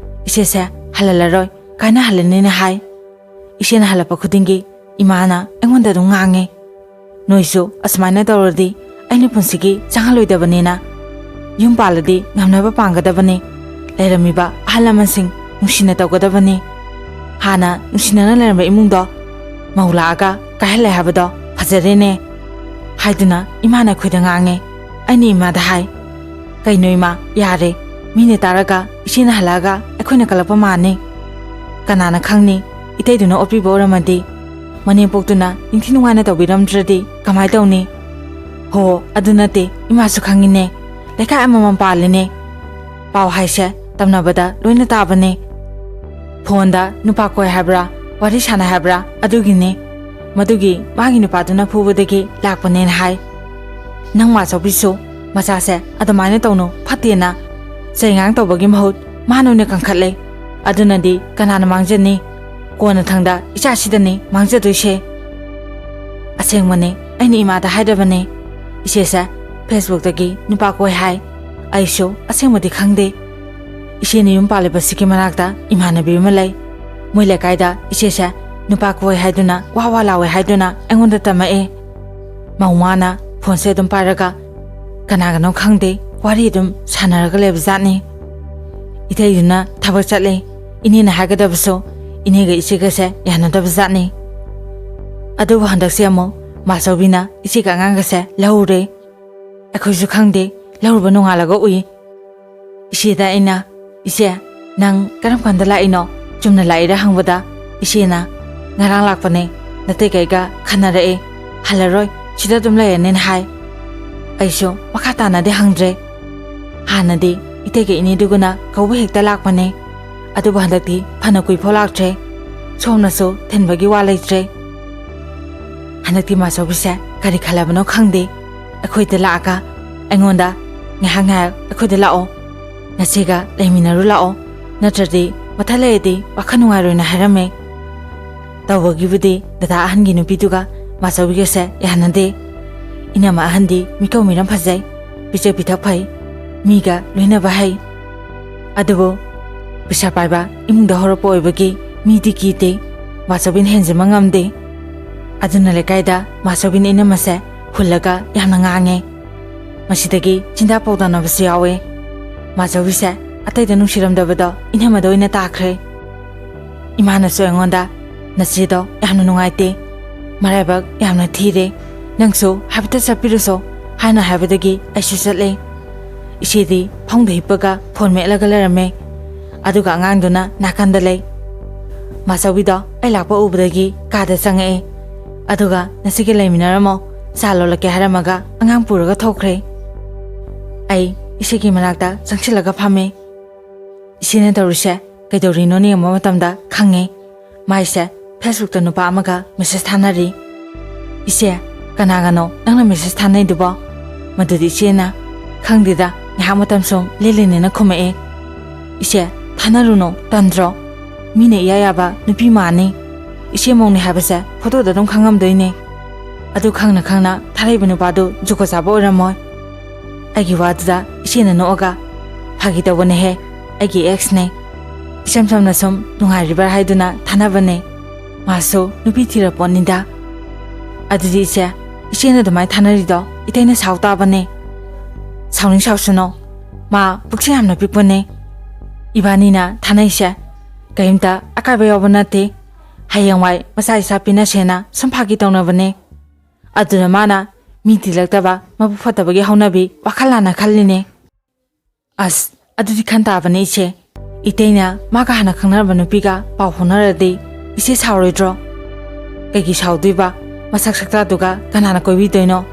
ꯏꯆꯦꯁꯦ ꯍꯜꯍꯜꯂꯔꯣꯏ, ꯀꯥꯏꯅꯍꯜꯂꯅꯤꯅ ꯍꯥꯏ꯫ ꯏꯆꯦꯅ ꯍꯜꯂꯛꯄ ꯈꯨꯗꯤꯡꯒꯤ ꯏꯃꯥꯅ ꯑꯩꯉꯣꯟꯗ ꯑꯗꯨꯝ ꯉꯥꯡꯉꯦ, "ꯅꯣꯏꯁꯨ ꯑꯁꯨꯃꯥꯏꯅ ꯇꯧꯔꯗꯤ ꯑꯩꯅ ꯄꯨꯟꯁꯤꯒꯤ ꯆꯪꯍꯜꯂꯣꯏꯗꯕꯅꯤꯅ, ꯌꯨꯝ ꯄꯥꯜꯂꯗꯤ ꯉꯝꯅꯕ ꯄꯥꯟꯒꯗꯕꯅꯤ, ꯂꯩꯔꯝꯃꯤꯕ ꯑꯍꯜ ꯂꯃꯟꯁꯤꯡ ꯅꯨꯡꯁꯤꯅ ꯇꯧꯒꯗꯕꯅꯤ, ꯍꯥꯟꯅ ꯅꯨꯡꯁꯤꯅꯅ ꯂꯩꯔꯝꯕ ꯏꯃꯨꯡꯗꯣ ꯃꯧ ꯂꯥꯛꯑꯒ ꯀꯥꯏꯍꯜꯂꯦ ꯍꯥꯏꯕꯗꯣ ꯐꯖꯔꯦꯅꯦ" ꯍꯥꯏꯗꯨꯅ ꯏꯃꯥꯅ ꯑꯩꯈꯣꯏꯗ ꯉꯥꯡꯉꯦ꯫ ꯑꯩꯅ ꯏꯃꯥꯗ ꯍꯥꯏ, "ꯀꯩꯅꯣ ꯏꯃꯥ, ꯌꯥꯔꯦ, ꯃꯤꯅ ꯇꯥꯔꯒ ꯏꯆꯦꯅ ꯍꯜꯂꯛꯑꯒ ꯑꯩꯈꯣꯏꯅ ꯀꯜꯂꯛꯄ ꯃꯥꯟꯅꯤ꯫ ꯀꯅꯥꯅ ꯈꯪꯅꯤ, ꯏꯇꯩꯗꯨꯅ ꯑꯣꯠꯄꯤꯕ ꯑꯣꯏꯔꯝꯃꯗꯤ, ꯃꯅꯦꯝꯄꯣꯛꯇꯨꯅ ꯅꯤꯡꯊꯤ ꯅꯨꯡꯉꯥꯏꯅ ꯇꯧꯕꯤꯔꯝꯗ꯭ꯔꯗꯤ ꯀꯃꯥꯏ ꯇꯧꯅꯤ?" "ꯍꯣ, ꯑꯗꯨ ꯅꯠꯇꯦ, ꯏꯃꯥꯁꯨ ꯈꯪꯉꯤꯅꯦ, ꯂꯩꯀꯥꯏ ꯑꯃꯃꯝ ꯄꯥꯜꯂꯤꯅꯦ, ꯄꯥꯎ ꯍꯥꯏꯁꯦ ꯇꯝꯅꯕꯗ ꯂꯣꯏꯅ ꯇꯥꯕꯅꯦ꯫ ꯐꯣꯟꯗ ꯅꯨꯄꯥ ꯀꯣꯏ ꯍꯥꯏꯕ꯭ꯔꯥ, ꯋꯥꯔꯤ ꯁꯥꯟꯅꯩ ꯍꯥꯏꯕ꯭ꯔꯥ, ꯑꯗꯨꯒꯤꯅꯦ꯫ ꯃꯗꯨꯒꯤ ꯃꯥꯒꯤ ꯅꯨꯄꯥꯗꯨꯅ ꯐꯨꯕꯗꯒꯤ ꯂꯥꯛꯄꯅꯦꯅ ꯍꯥꯏ꯫ ꯅꯪ ꯃꯥꯆꯧꯕꯤꯁꯨ ꯃꯆꯥꯁꯦ ꯑꯗꯨꯃꯥꯏꯅ ꯇꯧꯅꯨ, ꯐꯠꯇꯦꯅ ꯆꯩꯉꯥꯡ ꯇꯧꯕꯒꯤ ꯃꯍꯨꯠ ꯃꯥꯅ ꯑꯣꯏꯅ ꯀꯟꯈꯠꯂꯦ꯫ ꯑꯗꯨꯅꯗꯤ ꯀꯅꯥꯅ ꯃꯥꯡꯖꯅꯤ? ꯀꯣꯟꯅꯊꯪꯗ ꯏꯆꯥꯁꯤꯗꯅꯤ ꯃꯥꯡꯖꯗꯣꯏꯁꯦ꯫" ꯑꯁꯦꯡꯕꯅꯦ, ꯑꯩꯅ ꯏꯃꯥꯗ ꯍꯥꯏꯗꯕꯅꯦ, ꯏꯆꯦꯁꯦ Facebookꯇꯒꯤ ꯅꯨꯄꯥ ꯀꯣꯏ ꯍꯥꯏ꯫ ꯑꯩꯁꯨ ꯑꯁꯦꯡꯕꯗꯤ ꯈꯪꯗꯦ꯫ ꯏꯆꯦꯅ ꯌꯨꯝ ꯄꯥꯜꯂꯤꯕꯁꯤꯒꯤ ꯃꯅꯥꯛꯇ ꯏꯃꯥꯟꯅꯕꯤ ꯑꯃ ꯂꯩ꯫ ꯃꯣꯏ ꯂꯩꯀꯥꯏꯗ ꯏꯆꯦꯁꯦ ꯅꯨꯄꯥ ꯀꯣꯏ ꯍꯥꯏꯗꯨꯅ ꯋꯥ ꯋꯥ ꯂꯥꯎꯋꯦ ꯍꯥꯏꯗꯨꯅ ꯑꯩꯉꯣꯟꯗ ꯇꯝꯃꯛꯑꯦ꯫ ꯃꯧ ꯃꯥꯅ ꯐꯣꯟꯁꯦ ꯑꯗꯨꯝ ꯄꯥꯏꯔꯒ ꯀꯅꯥꯒꯅꯣ ꯈꯪꯗꯦ ꯋꯥꯔꯤ ꯑꯗꯨꯝ ꯁꯥꯟꯅꯔꯒ ꯂꯩꯕ ꯖꯥꯠꯅꯤ꯫ ꯏꯇꯩꯗꯨꯅ ꯊꯕꯛ ꯆꯠꯂꯦ꯫ ꯏꯅꯦꯅ ꯍꯥꯏꯒꯗꯕꯁꯨ ꯏꯅꯦꯒ ꯏꯆꯦꯒꯁꯦ ꯌꯥꯅꯗꯕ ꯖꯥꯠꯅꯤ꯫ ꯑꯗꯨꯕꯨ ꯍꯟꯗꯛꯁꯦ ꯑꯃꯨꯛ ꯃꯥꯆꯧꯕꯤꯅ ꯏꯆꯦꯒ ꯑꯉꯥꯡꯒꯁꯦ ꯂꯧꯔꯦ꯫ ꯑꯩꯈꯣꯏꯁꯨ ꯈꯪꯗꯦ, ꯂꯧꯔꯨꯕ ꯅꯣꯡꯉꯥꯜꯂꯒ ꯎꯏ꯫ ꯏꯆꯦꯗ ꯑꯩꯅ, "ꯏꯆꯦ, ꯅꯪ ꯀꯔꯝ ꯀꯥꯟꯗ ꯂꯥꯛꯏꯅꯣ?" ꯆꯨꯝꯅ ꯂꯥꯛꯏꯔꯥ ꯍꯪꯕꯗ, ꯏꯆꯦꯅ, "ꯉꯔꯥꯡ ꯂꯥꯛꯄꯅꯦ, ꯅꯇꯩ ꯀꯩꯒ ꯈꯟꯅꯔꯛꯑꯦ, ꯍꯜꯂꯔꯣꯏ, ꯁꯤꯗ ꯑꯗꯨꯝ ꯂꯩꯔꯅꯤꯅ" ꯍꯥꯏ꯫ ꯑꯩꯁꯨ ꯃꯈꯥ ꯇꯥꯅꯗꯤ ꯍꯪꯗ꯭ꯔꯦ꯫ ꯍꯥꯟꯅꯗꯤ ꯏꯇꯩꯒ ꯏꯅꯦꯗꯨꯒꯅ ꯀꯧꯕ ꯍꯦꯛꯇ ꯂꯥꯛꯄꯅꯦ, ꯑꯗꯨꯕꯨ ꯍꯟꯗꯛꯇꯤ ꯐꯅ ꯀꯨꯏꯐꯥꯎ ꯂꯥꯛꯇ꯭ꯔꯦ꯫ ꯁꯣꯝꯅꯁꯨ ꯊꯤꯟꯕꯒꯤ ꯋꯥ ꯂꯩꯇ꯭ꯔꯦ꯫ ꯍꯟꯗꯛꯇꯤ ꯃꯥꯆꯧꯕꯤꯁꯦ ꯀꯔꯤ ꯈꯜꯂꯕꯅꯣ ꯈꯪꯗꯦ, ꯑꯩꯈꯣꯏꯗ ꯂꯥꯛꯑꯒ ꯑꯩꯉꯣꯟꯗ, "ꯉꯥꯏꯍꯥꯛ ꯉꯥꯏꯍꯥꯛ ꯑꯩꯈꯣꯏꯗ ꯂꯥꯛꯑꯣ, ꯅꯆꯦꯒ ꯂꯩꯃꯤꯟꯅꯔꯨ ꯂꯥꯛꯑꯣ, ꯅꯠꯇ꯭ꯔꯗꯤ ꯃꯊꯟ ꯂꯩꯔꯗꯤ ꯋꯥꯈꯜ ꯅꯨꯡꯉꯥꯏꯔꯣꯏꯅ ꯍꯥꯏꯔꯝꯃꯦ꯫ ꯇꯧꯕꯒꯤꯕꯨꯗꯤ ꯗꯗꯥ ꯑꯍꯟꯒꯤ ꯅꯨꯄꯤꯗꯨꯒ ꯃꯥꯆꯧꯕꯤꯒꯁꯦ ꯌꯥꯅꯗꯦ꯫ ꯏꯅꯝꯃ ꯑꯍꯟꯗꯤ ꯃꯤꯀꯧ ꯃꯤꯔꯝ ꯐꯖꯩ, ꯄꯤꯖ ꯄꯤꯊꯛ ꯐꯩ, ꯃꯤꯒ ꯂꯣꯏꯅꯕ ꯍꯩ꯫ ꯑꯗꯨꯕꯨ ꯄꯩꯁꯥ ꯄꯥꯏꯕ ꯏꯃꯨꯡꯗ ꯍꯧꯔꯛꯄ ꯑꯣꯏꯕꯒꯤ ꯃꯤꯗꯤ ꯀꯤꯗꯦ, ꯃꯥꯆꯧꯕꯤꯅ ꯍꯦꯟꯖꯤꯟꯕ ꯉꯝꯗꯦ꯫ ꯑꯗꯨꯅ ꯂꯩꯀꯥꯏꯗ ꯃꯥꯆꯧꯕꯤꯅ ꯏꯅꯝꯃꯁꯦ ꯍꯨꯜꯂꯒ ꯌꯥꯝꯅ ꯉꯥꯡꯉꯦ꯫ ꯃꯁꯤꯗꯒꯤ ꯆꯤꯟꯗꯥ ꯄꯥꯎꯗꯥꯅꯕꯁꯨ ꯌꯥꯎꯋꯦ꯫ ꯃꯥꯆꯧꯕꯤꯁꯦ ꯑꯇꯩꯗ ꯅꯨꯡꯁꯤꯔꯝꯗꯕꯗꯣ ꯏꯅꯝꯃꯗ ꯑꯣꯏꯅ ꯇꯥꯈ꯭ꯔꯦ꯫ ꯏꯃꯥꯅꯁꯨ ꯑꯩꯉꯣꯟꯗ "ꯅꯆꯦꯗꯣ ꯌꯥꯝꯅ ꯅꯨꯡꯉꯥꯏꯇꯦ, ꯃꯔꯥꯏꯕꯛ ꯌꯥꯝꯅ ꯊꯤꯔꯦ, ꯅꯪꯁꯨ ꯍꯥꯏꯐꯦꯠꯇ ꯆꯠꯄꯤꯔꯨꯁꯣ" ꯍꯥꯏꯅ ꯍꯥꯏꯕꯗꯒꯤ ꯑꯩꯁꯨ ꯆꯠꯂꯦ꯫ ꯏꯆꯦꯗꯤ ꯐꯃꯨꯡꯗ ꯍꯤꯞꯄꯒ ꯐꯣꯟ ꯃꯦꯠꯂꯒ ꯂꯩꯔꯝꯃꯦ, ꯑꯗꯨꯒ ꯑꯉꯥꯡꯗꯨꯅ ꯅꯥꯀꯟꯗ ꯂꯩ꯫ ꯃꯥꯆꯧꯕꯤꯗꯣ ꯑꯩ ꯂꯥꯛꯄ ꯎꯕꯗꯒꯤ ꯀꯥꯗ ꯆꯪꯉꯛꯑꯦ, ꯑꯗꯨꯒ "ꯅꯆꯦꯒ ꯂꯩꯃꯤꯟꯅꯔꯝꯃꯣ, ꯆꯥ ꯂꯣꯜꯂꯛꯀꯦ" ꯍꯥꯏꯔꯝꯃꯒ ꯑꯉꯥꯡ ꯄꯨꯔꯒ ꯊꯣꯛꯈ꯭ꯔꯦ꯫ ꯑꯩ ꯏꯆꯦꯒꯤ ꯃꯅꯥꯛꯇ ꯆꯪꯁꯤꯜꯂꯒ ꯐꯝꯃꯦ꯫ ꯏꯆꯦꯅ ꯇꯧꯔꯤꯁꯦ ꯀꯩꯗꯧꯔꯤꯅꯣꯅ ꯌꯦꯡꯕ ꯃꯇꯝꯗ ꯈꯪꯉꯦ꯫ ꯃꯥꯏꯁꯦ Facebookꯇ ꯅꯨꯄꯥ ꯑꯃꯒ message ꯊꯥꯅꯔꯤ꯫ "ꯏꯆꯦ, ꯀꯅꯥꯒꯅꯣ ꯅꯪꯅ message ꯊꯥꯅꯩꯗꯨꯕꯣ?" ꯃꯗꯨꯗꯤ ꯏꯆꯦꯅ "ꯈꯪꯗꯦꯗ, ꯉꯥꯏꯍꯥꯛ ꯃꯇꯝ ꯁꯨꯝ ꯂꯦꯜꯂꯤꯅꯦꯅ" ꯈꯨꯝꯃꯛꯑꯦ꯫ "ꯏꯆꯦ, ꯊꯥꯅꯔꯨꯅꯨ, ꯇꯟꯗ꯭ꯔꯣ? ꯃꯤꯅ ꯏꯌꯥ ꯌꯥꯕ ꯅꯨꯄꯤ ꯃꯥꯅꯤ꯫ ꯏꯆꯦ ꯃꯧꯅꯤ ꯍꯥꯏꯕꯁꯦ photoꯗ ꯑꯗꯨꯝ ꯈꯪꯉꯝꯗꯣꯏꯅꯦ꯫ ꯑꯗꯨ ꯈꯪꯅ ꯈꯪꯅ ꯊꯥꯔꯛꯏꯕ ꯅꯨꯄꯥꯗꯨ ꯖꯨꯒꯣꯠ ꯆꯥꯕ ꯑꯣꯏꯔꯝꯃꯣꯏ"꯫ ꯑꯩꯒꯤ ꯋꯥꯗꯨꯗ ꯏꯆꯦꯅ ꯅꯣꯛꯑꯒ, "ꯐꯥꯒꯤ ꯇꯧꯕꯅꯦꯍꯦ, ꯑꯩꯒꯤ exꯅꯦ꯫ ꯏꯆꯝ ꯆꯝꯅ ꯁꯨꯝ ꯅꯨꯡꯉꯥꯏꯔꯤꯕ꯭ꯔꯥ ꯍꯥꯏꯗꯨꯅ ꯊꯥꯅꯕꯅꯦ꯫ ꯃꯥꯁꯨ ꯅꯨꯄꯤ ꯊꯤꯔꯄꯣꯠꯅꯤꯗ"꯫ "ꯑꯗꯨꯗꯤ ꯏꯆꯦ, ꯏꯆꯦꯅ ꯑꯗꯨꯃꯥꯏꯅ ꯊꯥꯅꯔꯤꯗꯣ ꯏꯇꯩꯅ ꯁꯥꯎ ꯇꯥꯕꯅꯦ"꯫ "ꯁꯥꯎꯅꯤꯡ ꯁꯥꯎꯁꯅꯣ, ꯃꯥ ꯄꯨꯛꯆꯦꯜ ꯌꯥꯝꯅ ꯄꯤꯛꯄꯅꯦ꯫ ꯏꯕꯥꯅꯤꯅ ꯊꯥꯅꯩꯁꯦ ꯀꯔꯤꯝꯇ ꯑꯀꯥꯏꯕ ꯌꯥꯎꯕ ꯅꯠꯇꯦ꯫ ꯍꯌꯦꯡꯋꯥꯏ ꯃꯆꯥ ꯏꯆꯥ ꯄꯤꯅꯁꯦꯅ ꯁꯨꯝ ꯐꯥꯒꯤ ꯇꯧꯅꯕꯅꯦ꯫ ꯑꯗꯨꯅ ꯃꯥꯅ ꯃꯤ ꯊꯤꯜꯂꯛꯇꯕ ꯃꯕꯨꯛ ꯐꯠꯇꯕꯒꯤ ꯍꯧꯅꯕꯤ ꯋꯥꯈꯜ ꯂꯥꯟꯅ ꯈꯜꯂꯤꯅꯦ"꯫ "ꯑꯁ, ꯑꯗꯨꯗꯤ ꯈꯟ ꯇꯥꯕꯅꯦ ꯏꯆꯦ꯫ ꯏꯇꯩꯅ ꯃꯥꯒ ꯍꯥꯟꯅ ꯈꯪꯅꯔꯝꯕ ꯅꯨꯄꯤꯒ ꯄꯥꯎ ꯐꯥꯎꯅꯔꯗꯤ ꯏꯆꯦ ꯁꯥꯎꯔꯣꯏꯗ꯭ꯔꯣ?" "ꯀꯩꯒꯤ ꯁꯥꯎꯗꯣꯏꯕ? ꯃꯁꯛ ꯁꯛꯇꯥꯗꯨꯒ ꯀꯅꯥꯅ ꯀꯣꯏꯕꯤꯗꯣꯏꯅꯣ?"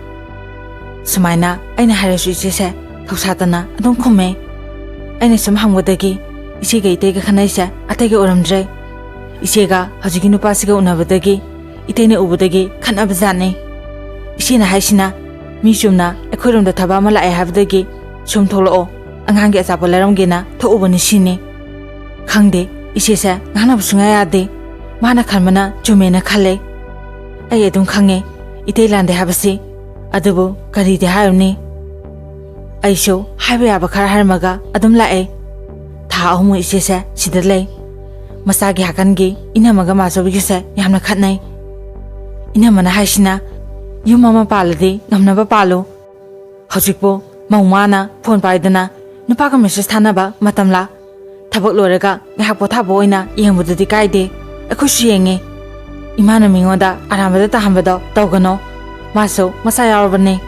ꯁꯨꯃꯥꯏꯅ ꯑꯩꯅ ꯍꯥꯏꯔꯁꯨ ꯏꯆꯦꯁꯦ ꯊꯧꯁꯥꯗꯅ ꯑꯗꯨꯝ ꯈꯨꯝꯃꯦ꯫ ꯑꯩꯅ ꯁꯨꯝ ꯍꯪꯕꯗꯒꯤ ꯏꯆꯦꯒ ꯏꯇꯩꯒ ꯈꯟꯅꯩꯁꯦ ꯑꯇꯩꯒ ꯑꯣꯏꯔꯝꯗ꯭ꯔꯦ꯫ ꯏꯆꯦꯒ ꯍꯧꯖꯤꯛꯀꯤ ꯅꯨꯄꯥꯁꯤꯒ ꯎꯅꯕꯗꯒꯤ ꯏꯇꯩꯅ ꯎꯕꯗꯒꯤ ꯈꯠꯅꯕꯖꯥꯠꯅꯤ꯫ ꯏꯆꯦꯅ ꯍꯥꯏꯁꯤꯅ, "ꯃꯤ ꯆꯨꯝꯅ ꯑꯩꯈꯣꯏꯔꯣꯝꯗ ꯊꯕꯛ ꯑꯃ ꯂꯥꯛꯑꯦ ꯍꯥꯏꯕꯗꯒꯤ ꯁꯨꯝ ꯊꯣꯛꯂꯛꯑꯣ, ꯑꯉꯥꯡꯒꯤ ꯑꯆꯥꯄꯣꯠ ꯂꯩꯔꯝꯒꯦꯅ ꯊꯣꯛꯎꯕꯅꯤ ꯁꯤꯅꯤ꯫ ꯈꯪꯗꯦ, ꯏꯆꯦꯁꯦ ꯉꯥꯡꯅꯕ ꯁꯨꯡꯌꯥ ꯌꯥꯗꯦ꯫ ꯃꯥꯅ ꯈꯟꯕꯅ ꯆꯨꯝꯃꯦꯅ ꯈꯜꯂꯦ꯫ ꯑꯩ ꯑꯗꯨꯝ ꯈꯪꯉꯦ, ꯏꯇꯩ ꯂꯥꯟꯗꯦ ꯍꯥꯏꯕꯁꯤ꯫ ꯑꯗꯨꯕꯨ ꯀꯔꯤꯗꯤ ꯍꯥꯏꯔꯨꯅꯤ? ꯑꯩꯁꯨ ꯍꯥꯏꯕ ꯌꯥꯕ ꯈꯔ ꯍꯥꯏꯔꯝꯃꯒ ꯑꯗꯨꯝ ꯂꯥꯛꯑꯦ꯫ ꯊꯥ ꯑꯍꯨꯝꯃꯨꯛ ꯏꯆꯦꯁꯦ ꯁꯤꯗ ꯂꯩ꯫ ꯃꯆꯥꯒꯤ ꯍꯥꯀꯟꯒꯤ ꯏꯅꯝꯃꯒ ꯃꯥꯆꯧꯕꯤꯒꯁꯦ ꯌꯥꯝꯅ ꯈꯠꯅꯩ꯫ ꯏꯅꯝꯃꯅ ꯍꯥꯏꯁꯤꯅ, "ꯌꯨꯝ ꯑꯃ ꯄꯥꯜꯂꯗꯤ ꯉꯝꯅꯕ ꯄꯥꯜꯂꯨ꯫ ꯍꯧꯖꯤꯛꯄꯨ ꯃꯧ ꯃꯥꯅ ꯐꯣꯟ ꯄꯥꯏꯗꯅ ꯅꯨꯄꯥꯒ ꯃꯦꯁꯦꯖ ꯊꯥꯅꯕ ꯃꯇꯝꯂꯥ? ꯊꯕꯛ ꯂꯣꯏꯔꯒ ꯉꯥꯏꯍꯥꯛ ꯄꯣꯊꯥꯕ ꯑꯣꯏꯅ ꯌꯦꯡꯕꯗꯨꯗꯤ ꯀꯥꯏꯗꯦ꯫ ꯑꯩꯈꯣꯏꯁꯨ ꯌꯦꯡꯉꯦ꯫ ꯏꯃꯥꯅ ꯃꯤꯉꯣꯟꯗ ꯑꯔꯥꯟꯕꯗ ꯇꯥꯍꯟꯕꯗꯣ ꯇꯧꯒꯅꯣ꯫ ꯃꯥꯁꯨ ꯃꯆꯥ ꯌꯥꯎꯔꯕꯅꯦ꯫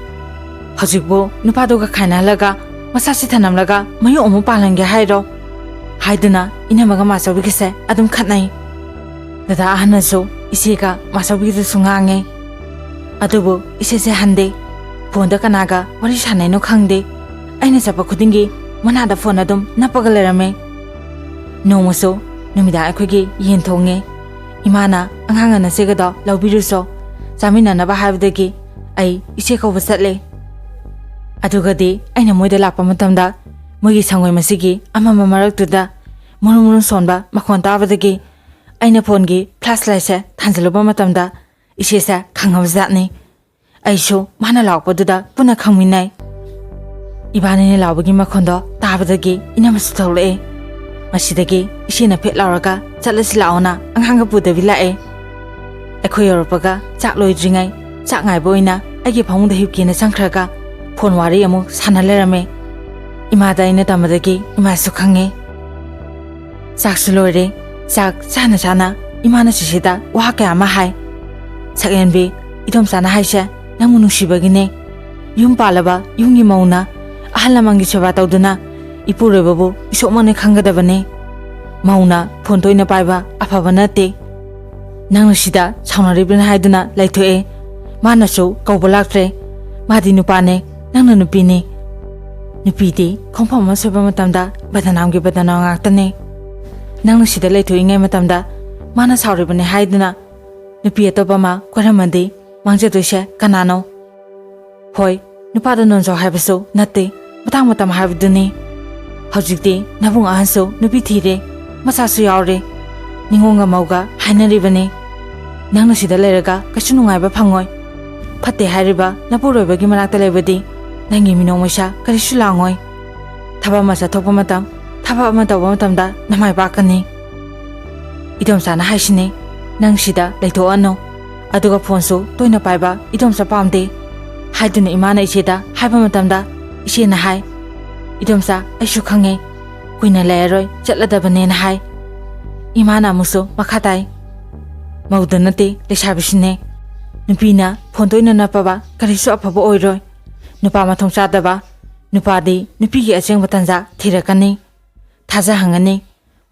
ꯍꯧꯖꯤꯛꯄꯨ ꯅꯨꯄꯥꯗꯨꯒ ꯈꯥꯏꯅꯍꯜꯂꯒ ꯃꯆꯥ ꯁꯤꯊꯅꯝꯂꯒ ꯃꯌꯨꯝ ꯑꯃꯨꯛ ꯄꯥꯜꯍꯟꯒꯦ ꯍꯥꯏꯔꯣ?" ꯍꯥꯏꯗꯨꯅ ꯏꯅꯝꯃꯒ ꯃꯥꯆꯧꯕꯤꯒꯁꯦ ꯑꯗꯨꯝ ꯈꯠꯅꯩ꯫ ꯗꯗꯥ ꯑꯍꯟꯅꯁꯨ ꯏꯆꯦꯒ ꯃꯥꯆꯧꯕꯤꯗꯁꯨ ꯉꯥꯡꯉꯦ꯫ ꯑꯗꯨꯕꯨ ꯏꯆꯦꯁꯦ ꯍꯟꯗꯦ꯫ ꯐꯣꯟꯗ ꯀꯅꯥꯒ ꯋꯥꯔꯤ ꯁꯥꯟꯅꯩꯅꯣ ꯈꯪꯗꯦ꯫ ꯑꯩꯅ ꯆꯠꯄ ꯈꯨꯗꯤꯡꯒꯤ ꯃꯅꯥꯗ ꯐꯣꯟ ꯑꯗꯨꯝ ꯅꯞꯄꯒ ꯂꯩꯔꯝꯃꯦ꯫ ꯅꯣꯡꯃꯁꯨ ꯅꯨꯃꯤꯗꯥꯡ ꯑꯩꯈꯣꯏꯒꯤ ꯌꯦꯟ ꯊꯣꯡꯉꯦ꯫ ꯏꯃꯥꯅ, "ꯑꯉꯥꯡꯒ ꯅꯆꯦꯒꯗꯣ ꯂꯧꯕꯤꯔꯨꯆꯣ, ꯆꯥꯃꯤꯟꯅꯅꯕ" ꯍꯥꯏꯕꯗꯒꯤ ꯑꯩ ꯏꯆꯦ ꯀꯧꯕ ꯆꯠꯂꯦ꯫ ꯑꯗꯨꯒꯗꯤ ꯑꯩꯅ ꯃꯣꯏꯗ ꯂꯥꯛꯄ ꯃꯇꯝꯗ ꯃꯣꯏꯒꯤ ꯁꯪꯒꯣꯏ ꯃꯁꯤꯒꯤ ꯑꯃꯝꯕ ꯃꯔꯛꯇꯨꯗ ꯃꯨꯔꯨꯝ ꯃꯨꯔꯨꯝ ꯁꯣꯟꯕ ꯃꯈꯣꯟ ꯇꯥꯕꯗꯒꯤ ꯑꯩꯅ ꯐꯣꯟꯒꯤ ꯐ꯭ꯂꯥꯁ ꯂꯥꯏꯠꯁꯦ ꯊꯥꯟꯖꯜꯂꯨꯕ ꯃꯇꯝꯗ ꯏꯆꯦꯁꯦ ꯈꯪꯉꯕ ꯖꯥꯠꯅꯤ꯫ ꯑꯩꯁꯨ ꯃꯥꯅ ꯂꯥꯎꯔꯛꯄꯗꯨꯗ ꯄꯨꯟꯅ ꯈꯪꯃꯤꯟꯅꯩ꯫ ꯏꯕꯥꯅꯤꯅ ꯂꯥꯎꯕꯒꯤ ꯃꯈꯣꯟꯗꯣ ꯇꯥꯕꯗꯒꯤ ꯏꯅꯝꯃꯁꯨ ꯊꯣꯛꯂꯛꯑꯦ꯫ ꯃꯁꯤꯗꯒꯤ ꯏꯆꯦꯅ ꯐꯦꯠ ꯂꯥꯎꯔꯒ, "ꯆꯠꯂꯁꯤ ꯂꯥꯛꯑꯣꯅ" ꯑꯉꯥꯡꯒ ꯄꯨꯗꯕꯤ ꯂꯥꯛꯑꯦ꯫ ꯑꯩꯈꯣꯏ ꯌꯧꯔꯛꯄꯒ ꯆꯥꯛ ꯂꯣꯏꯗ꯭ꯔꯤꯉꯩ ꯆꯥꯛ ꯉꯥꯏꯕ ꯑꯣꯏꯅ ꯑꯩꯒꯤ ꯐꯃꯨꯡꯗ ꯍꯤꯞꯀꯦꯅ ꯆꯪꯈ꯭ꯔꯒ ꯐꯣꯟ ꯋꯥꯔꯤ ꯑꯃꯨꯛ ꯁꯥꯟꯅ ꯂꯩꯔꯝꯃꯦ꯫ ꯏꯃꯥꯗ ꯑꯩꯅ ꯇꯝꯕꯗꯒꯤ ꯏꯃꯥꯁꯨ ꯈꯪꯉꯦ꯫ ꯆꯥꯛꯁꯨ ꯂꯣꯏꯔꯦ꯫ ꯆꯥꯛ ꯆꯥꯅ ꯆꯥꯅ ꯏꯃꯥꯅ ꯁꯤꯁꯤꯗ ꯋꯥ ꯀꯌꯥ ꯑꯃ ꯍꯥꯏ꯫ "ꯁꯛꯍꯦꯟꯕꯤ, ꯏꯗꯣꯝꯆꯥꯅ ꯍꯥꯏꯁꯦ ꯅꯪꯕꯨ ꯅꯨꯡꯁꯤꯕꯒꯤꯅꯦ꯫ ꯌꯨꯝ ꯄꯥꯜꯂꯕ ꯌꯨꯝꯒꯤ ꯃꯧꯅ ꯑꯍꯜ ꯂꯃꯟꯒꯤ ꯁꯦꯕꯥ ꯇꯧꯗꯨꯅ ꯏꯄꯨꯔꯣꯏꯕꯕꯨ ꯏꯁꯣꯛꯃꯛꯅꯦ ꯈꯪꯒꯗꯕꯅꯦ꯫ ꯃꯧꯅ ꯐꯣꯟ ꯇꯣꯏꯅ ꯄꯥꯏꯕ ꯑꯐꯕ ꯅꯠꯇꯦ꯫ ꯅꯪꯅ ꯁꯤꯗ ꯁꯥꯎꯅꯔꯤꯕꯅꯤ ꯍꯥꯏꯗꯨꯅ ꯂꯩꯊꯣꯛꯑꯦ꯫ ꯃꯥꯅꯁꯨ ꯀꯧꯕ ꯂꯥꯛꯇ꯭ꯔꯦ꯫ ꯃꯥꯗꯤ ꯅꯨꯄꯥꯅꯦ, ꯅꯪꯅ ꯅꯨꯄꯤꯅꯦ꯫ ꯅꯨꯄꯤꯗꯤ ꯈꯣꯡꯐꯝ ꯑꯃ ꯁꯣꯏꯕ ꯃꯇꯝꯗ ꯕꯗꯅꯥꯝꯒꯤ ꯕꯗꯅꯥꯝ ꯉꯥꯛꯇꯅꯦ꯫ ꯅꯪꯅ ꯁꯤꯗ ꯂꯩꯊꯣꯛꯏꯉꯩ ꯃꯇꯝꯗ ꯃꯥꯅ ꯁꯥꯎꯔꯤꯕꯅꯦ ꯍꯥꯏꯗꯨꯅ ꯅꯨꯄꯤ ꯑꯇꯣꯞꯄ ꯑꯃ ꯀꯣꯏꯔꯝꯃꯗꯤ ꯃꯥꯡꯖꯗꯣꯏꯁꯦ ꯀꯅꯥꯅꯣ?" ꯍꯣꯏ, ꯅꯨꯄꯥꯗ ꯅꯣꯟꯖꯧ ꯍꯥꯏꯕꯁꯨ ꯅꯠꯇꯦ, ꯃꯇꯥꯡ ꯃꯇꯝ ꯍꯥꯏꯕꯗꯨꯅꯤ꯫ ꯍꯧꯖꯤꯛꯇꯤ ꯅꯕꯨꯡ ꯑꯍꯟꯁꯨ ꯅꯨꯄꯤ ꯊꯤꯔꯦ, ꯃꯆꯥꯁꯨ ꯌꯥꯎꯔꯦ꯫ ꯅꯤꯉꯣꯜꯒ ꯃꯧꯒ ꯍꯥꯏꯅꯔꯤꯕꯅꯤ꯫ ꯅꯪꯅ ꯁꯤꯗ ꯂꯩꯔꯒ ꯀꯩꯁꯨ ꯅꯨꯡꯉꯥꯏꯕ ꯐꯪꯉꯣꯏ꯫ ꯐꯠꯇꯦ ꯍꯥꯏꯔꯤꯕ ꯅꯄꯨꯔꯣꯏꯕꯒꯤ ꯃꯅꯥꯛꯇ ꯂꯩꯕꯗꯤ ꯅꯪꯒꯤ ꯃꯤꯅꯣꯛ ꯃꯩꯁꯥ ꯀꯔꯤꯁꯨ ꯂꯥꯡꯉꯣꯏ꯫ ꯊꯕꯛ ꯑꯃ ꯆꯠꯊꯣꯛꯄ ꯃꯇꯝ, ꯊꯕꯛ ꯑꯃ ꯇꯧꯕ ꯃꯇꯝꯗ ꯅꯃꯥꯏ ꯄꯥꯛꯀꯅꯤ꯫ ꯏꯗꯣꯝꯆꯥꯅ ꯍꯥꯏꯁꯤꯅꯤ, ꯅꯪ ꯁꯤꯗ ꯂꯩꯊꯣꯛꯑꯅꯨ꯫ ꯑꯗꯨꯒ ꯐꯣꯟꯁꯨ ꯇꯣꯏꯅ ꯄꯥꯏꯕ ꯏꯗꯣꯝꯆꯥ ꯄꯥꯝꯗꯦ ꯍꯥꯏꯗꯨꯅ ꯏꯃꯥꯅ ꯏꯆꯦꯗ ꯍꯥꯏꯕ ꯃꯇꯝꯗ ꯏꯆꯦꯅ ꯍꯥꯏ, ꯏꯗꯣꯝꯆꯥ, ꯑꯩꯁꯨ ꯈꯪꯉꯦ, ꯀꯨꯏꯅ ꯂꯩꯔꯔꯣꯏ, ꯆꯠꯂꯗꯕꯅꯦꯅ ꯍꯥꯏ꯫ ꯏꯃꯥꯅ ꯑꯃꯨꯛꯁꯨ ꯃꯈꯥ ꯇꯥꯏ, ꯃꯧꯗ ꯅꯠꯇꯦ, ꯂꯩꯁꯥꯕꯤꯁꯤꯅꯦ꯫ ꯅꯨꯄꯤꯅ ꯐꯣꯟ ꯇꯣꯏꯅ ꯅꯞꯄꯕ ꯀꯔꯤꯁꯨ ꯑꯐꯕ ꯑꯣꯏꯔꯣꯏ꯫ ꯅꯨꯄꯥ ꯃꯊꯣꯡ ꯆꯥꯗꯕ, ꯅꯨꯄꯥꯗꯤ ꯅꯨꯄꯤꯒꯤ ꯑꯁꯦꯡꯕ ꯇꯟꯖꯥ ꯊꯤꯔꯛꯀꯅꯤ, ꯊꯥꯖꯍꯪꯒꯅꯤ꯫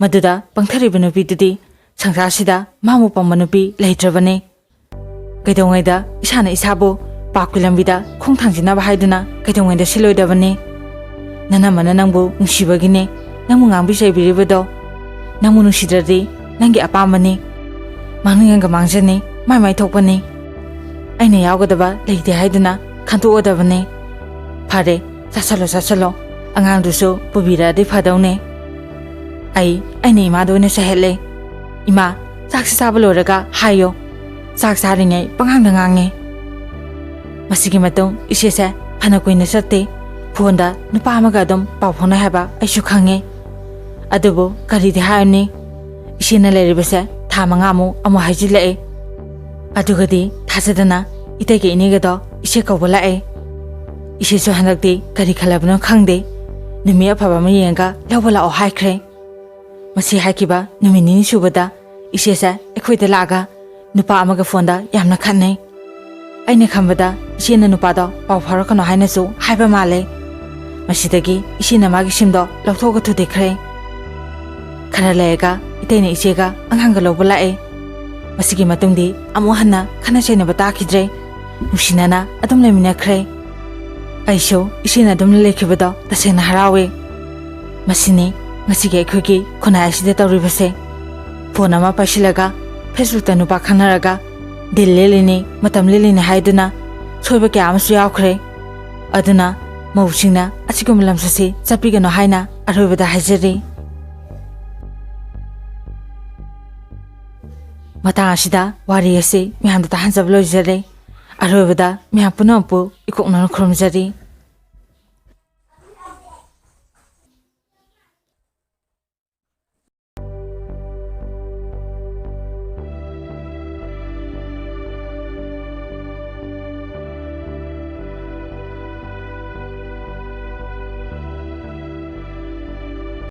ꯃꯗꯨꯗ ꯄꯪꯊꯔꯤꯕ ꯅꯨꯄꯤꯗꯨꯗꯤ ꯁꯪꯁꯥꯔꯁꯤꯗ ꯃꯥꯃꯨꯛ ꯄꯪꯕ ꯅꯨꯄꯤ ꯂꯩꯇ꯭ꯔꯕꯅꯤ꯫ ꯀꯩꯗꯧꯉꯩꯗ ꯏꯁꯥꯅ ꯏꯁꯥꯕꯨ ꯄꯥꯞꯀꯤ ꯂꯝꯕꯤꯗ ꯈꯣꯡ ꯊꯥꯡꯖꯤꯟꯅꯕ ꯍꯥꯏꯗꯨꯅ ꯀꯩꯗꯧꯉꯩꯗ ꯁꯤꯜꯂꯣꯏꯗꯕꯅꯤ? ꯅꯅꯝꯃꯅ ꯅꯪꯕꯨ ꯅꯨꯡꯁꯤꯕꯒꯤꯅꯦ ꯅꯪꯕꯨ ꯉꯥꯡꯕꯤ ꯆꯩꯕꯤꯔꯤꯕꯗꯣ꯫ ꯅꯪꯕꯨ ꯅꯨꯡꯁꯤꯗ꯭ꯔꯗꯤ ꯅꯪꯒꯤ ꯑꯄꯥꯝꯕꯅꯤ꯫ ꯃꯥꯡꯅꯤꯡꯉꯒ ꯃꯥꯡꯖꯅꯤ, ꯃꯥꯏ ꯃꯥꯏ ꯊꯣꯛꯄꯅꯤ꯫ ꯑꯩꯅ ꯌꯥꯎꯒꯗꯕ ꯂꯩꯇꯦ ꯍꯥꯏꯗꯨꯅ ꯈꯟꯇꯣꯛꯑꯗꯕꯅꯤ꯫ ꯐꯔꯦ, ꯆꯥꯁꯜꯂꯣ, ꯆꯥꯁꯜꯂꯣ꯫ ꯑꯉꯥꯡꯗꯨꯁꯨ ꯄꯨꯕꯤꯔꯛꯑꯗꯤ ꯐꯗꯧꯅꯦ꯫ ꯑꯩ, ꯑꯩꯅ ꯏꯃꯥꯗ ꯑꯣꯏꯅ ꯆꯥꯍꯜꯂꯦ꯫ ꯏꯃꯥ, ꯆꯥꯛꯁꯤ ꯆꯥꯕ ꯂꯣꯏꯔꯒ ꯍꯥꯏꯌꯣ꯫ ꯆꯥꯛ ꯆꯥꯔꯤꯉꯩ ꯄꯉꯥꯡꯗ ꯉꯥꯡꯉꯦ꯫ ꯃꯁꯤꯒꯤ ꯃꯇꯨꯡ ꯏꯆꯦꯁꯦ ꯐꯅ ꯀꯨꯏꯅ ꯆꯠꯇꯦ꯫ ꯐꯣꯟꯗ ꯅꯨꯄꯥ ꯑꯃꯒ ꯑꯗꯨꯝ ꯄꯥꯎ ꯐꯥꯎꯅꯩ ꯍꯥꯏꯕ ꯑꯩꯁꯨ ꯈꯪꯉꯦ꯫ ꯑꯗꯨꯕꯨ ꯀꯔꯤꯗꯤ ꯍꯥꯏꯔꯨꯅꯤ? ꯏꯆꯦꯅ ꯂꯩꯔꯤꯕꯁꯦ ꯊꯥ ꯃꯉꯥꯃꯨꯛ ꯑꯃꯨꯛ ꯍꯥꯏꯖꯤꯜꯂꯛꯑꯦ꯫ ꯑꯗꯨꯒꯗꯤ ꯊꯥꯖꯗꯅ ꯏꯇꯩꯒ ꯏꯅꯦꯒꯗꯣ ꯏꯆꯦ ꯀꯧꯕ ꯂꯥꯛꯑꯦ꯫ ꯏꯆꯦꯁꯨ ꯍꯟꯗꯛꯇꯤ ꯀꯔꯤ ꯈꯜꯂꯕꯅꯣ ꯈꯪꯗꯦ, ꯅꯨꯃꯤꯠ ꯑꯐꯕ ꯑꯃ ꯌꯦꯡꯉꯒ ꯂꯧꯕ ꯂꯥꯛꯑꯣ ꯍꯥꯏꯈ꯭ꯔꯦ꯫ ꯃꯁꯤ ꯍꯥꯏꯈꯤꯕ ꯅꯨꯃꯤꯠ ꯅꯤꯅꯤ ꯁꯨꯕꯗ ꯏꯆꯦꯁꯦ ꯑꯩꯈꯣꯏꯗ ꯂꯥꯛꯑꯒ ꯅꯨꯄꯥ ꯑꯃꯒ ꯐꯣꯟꯗ ꯌꯥꯝꯅ ꯈꯠꯅꯩ꯫ ꯑꯩꯅ ꯈꯟꯕꯗ ꯏꯆꯦꯅ ꯅꯨꯄꯥꯗꯣ ꯄꯥꯎ ꯐꯥꯎꯔꯛꯀꯅꯣ ꯍꯥꯏꯅꯁꯨ ꯍꯥꯏꯕ ꯃꯥꯜꯂꯦ꯫ ꯃꯁꯤꯗꯒꯤ ꯏꯆꯦꯅ ꯃꯥꯒꯤ ꯁꯤꯝꯗꯣ ꯂꯧꯊꯣꯛꯑꯒ ꯊꯨꯗꯦꯛꯈ꯭ꯔꯦ꯫ ꯈꯔ ꯂꯩꯔꯒ ꯏꯇꯩꯅ ꯏꯆꯦꯒ ꯑꯉꯥꯡꯒ ꯂꯧꯕ ꯂꯥꯛꯑꯦ꯫ ꯃꯁꯤꯒꯤ ꯃꯇꯨꯡꯗꯤ ꯑꯃꯨꯛ ꯍꯟꯅ ꯈꯠꯅ ꯆꯩꯅꯕ ꯇꯥꯈꯤꯗ꯭ꯔꯦ꯫ ꯅꯨꯡꯁꯤꯅꯅ ꯑꯗꯨꯝ ꯂꯩꯃꯤꯟꯅꯈ꯭ꯔꯦ꯫ ꯑꯩꯁꯨ ꯏꯆꯦꯅ ꯑꯗꯨꯝ ꯂꯩꯈꯤꯕꯗꯣ ꯇꯁꯦꯡꯅ ꯍꯔꯥꯎꯋꯦ꯫ ꯃꯁꯤꯅꯤ ꯉꯁꯤꯒꯤ ꯑꯩꯈꯣꯏꯒꯤ ꯈꯨꯟꯅꯥꯏ ꯑꯁꯤꯗ ꯇꯧꯔꯤꯕꯁꯦ꯫ ꯐꯣꯟ ꯑꯃ ꯄꯥꯏꯁꯤꯜꯂꯒ, Facebookꯇ ꯅꯨꯄꯥ ꯈꯪꯅꯔꯒ, ꯗꯤꯜ ꯂꯦꯜꯂꯤꯅꯤ, ꯃꯇꯝ ꯂꯦꯜꯂꯤꯅꯤ ꯍꯥꯏꯗꯨꯅ ꯁꯣꯏꯕ ꯀꯌꯥ ꯑꯃꯁꯨ ꯌꯥꯎꯈ꯭ꯔꯦ꯫ ꯑꯗꯨꯅ ꯃꯧꯁꯤꯡꯅ ꯑꯁꯤꯒꯨꯝꯕ ꯂꯝꯆꯠꯁꯤ ꯆꯠꯄꯤꯒꯅꯨ ꯍꯥꯏꯅ ꯑꯔꯣꯏꯕꯗ ꯍꯥꯏꯖꯔꯤ꯫ ꯃꯇꯥꯡ ꯑꯁꯤꯗ ꯋꯥꯔꯤ ꯑꯁꯤ ꯃꯌꯥꯝꯗ ꯇꯥꯍꯟꯖꯕ ꯂꯣꯏꯖꯔꯦ꯫ ꯑꯔꯣꯏꯕꯗ ꯃꯌꯥꯝ ꯄꯨꯝꯅꯃꯛꯄꯨ ꯏꯀꯣꯛꯅꯅ ꯈꯨꯔꯨꯝꯖꯔꯤ꯫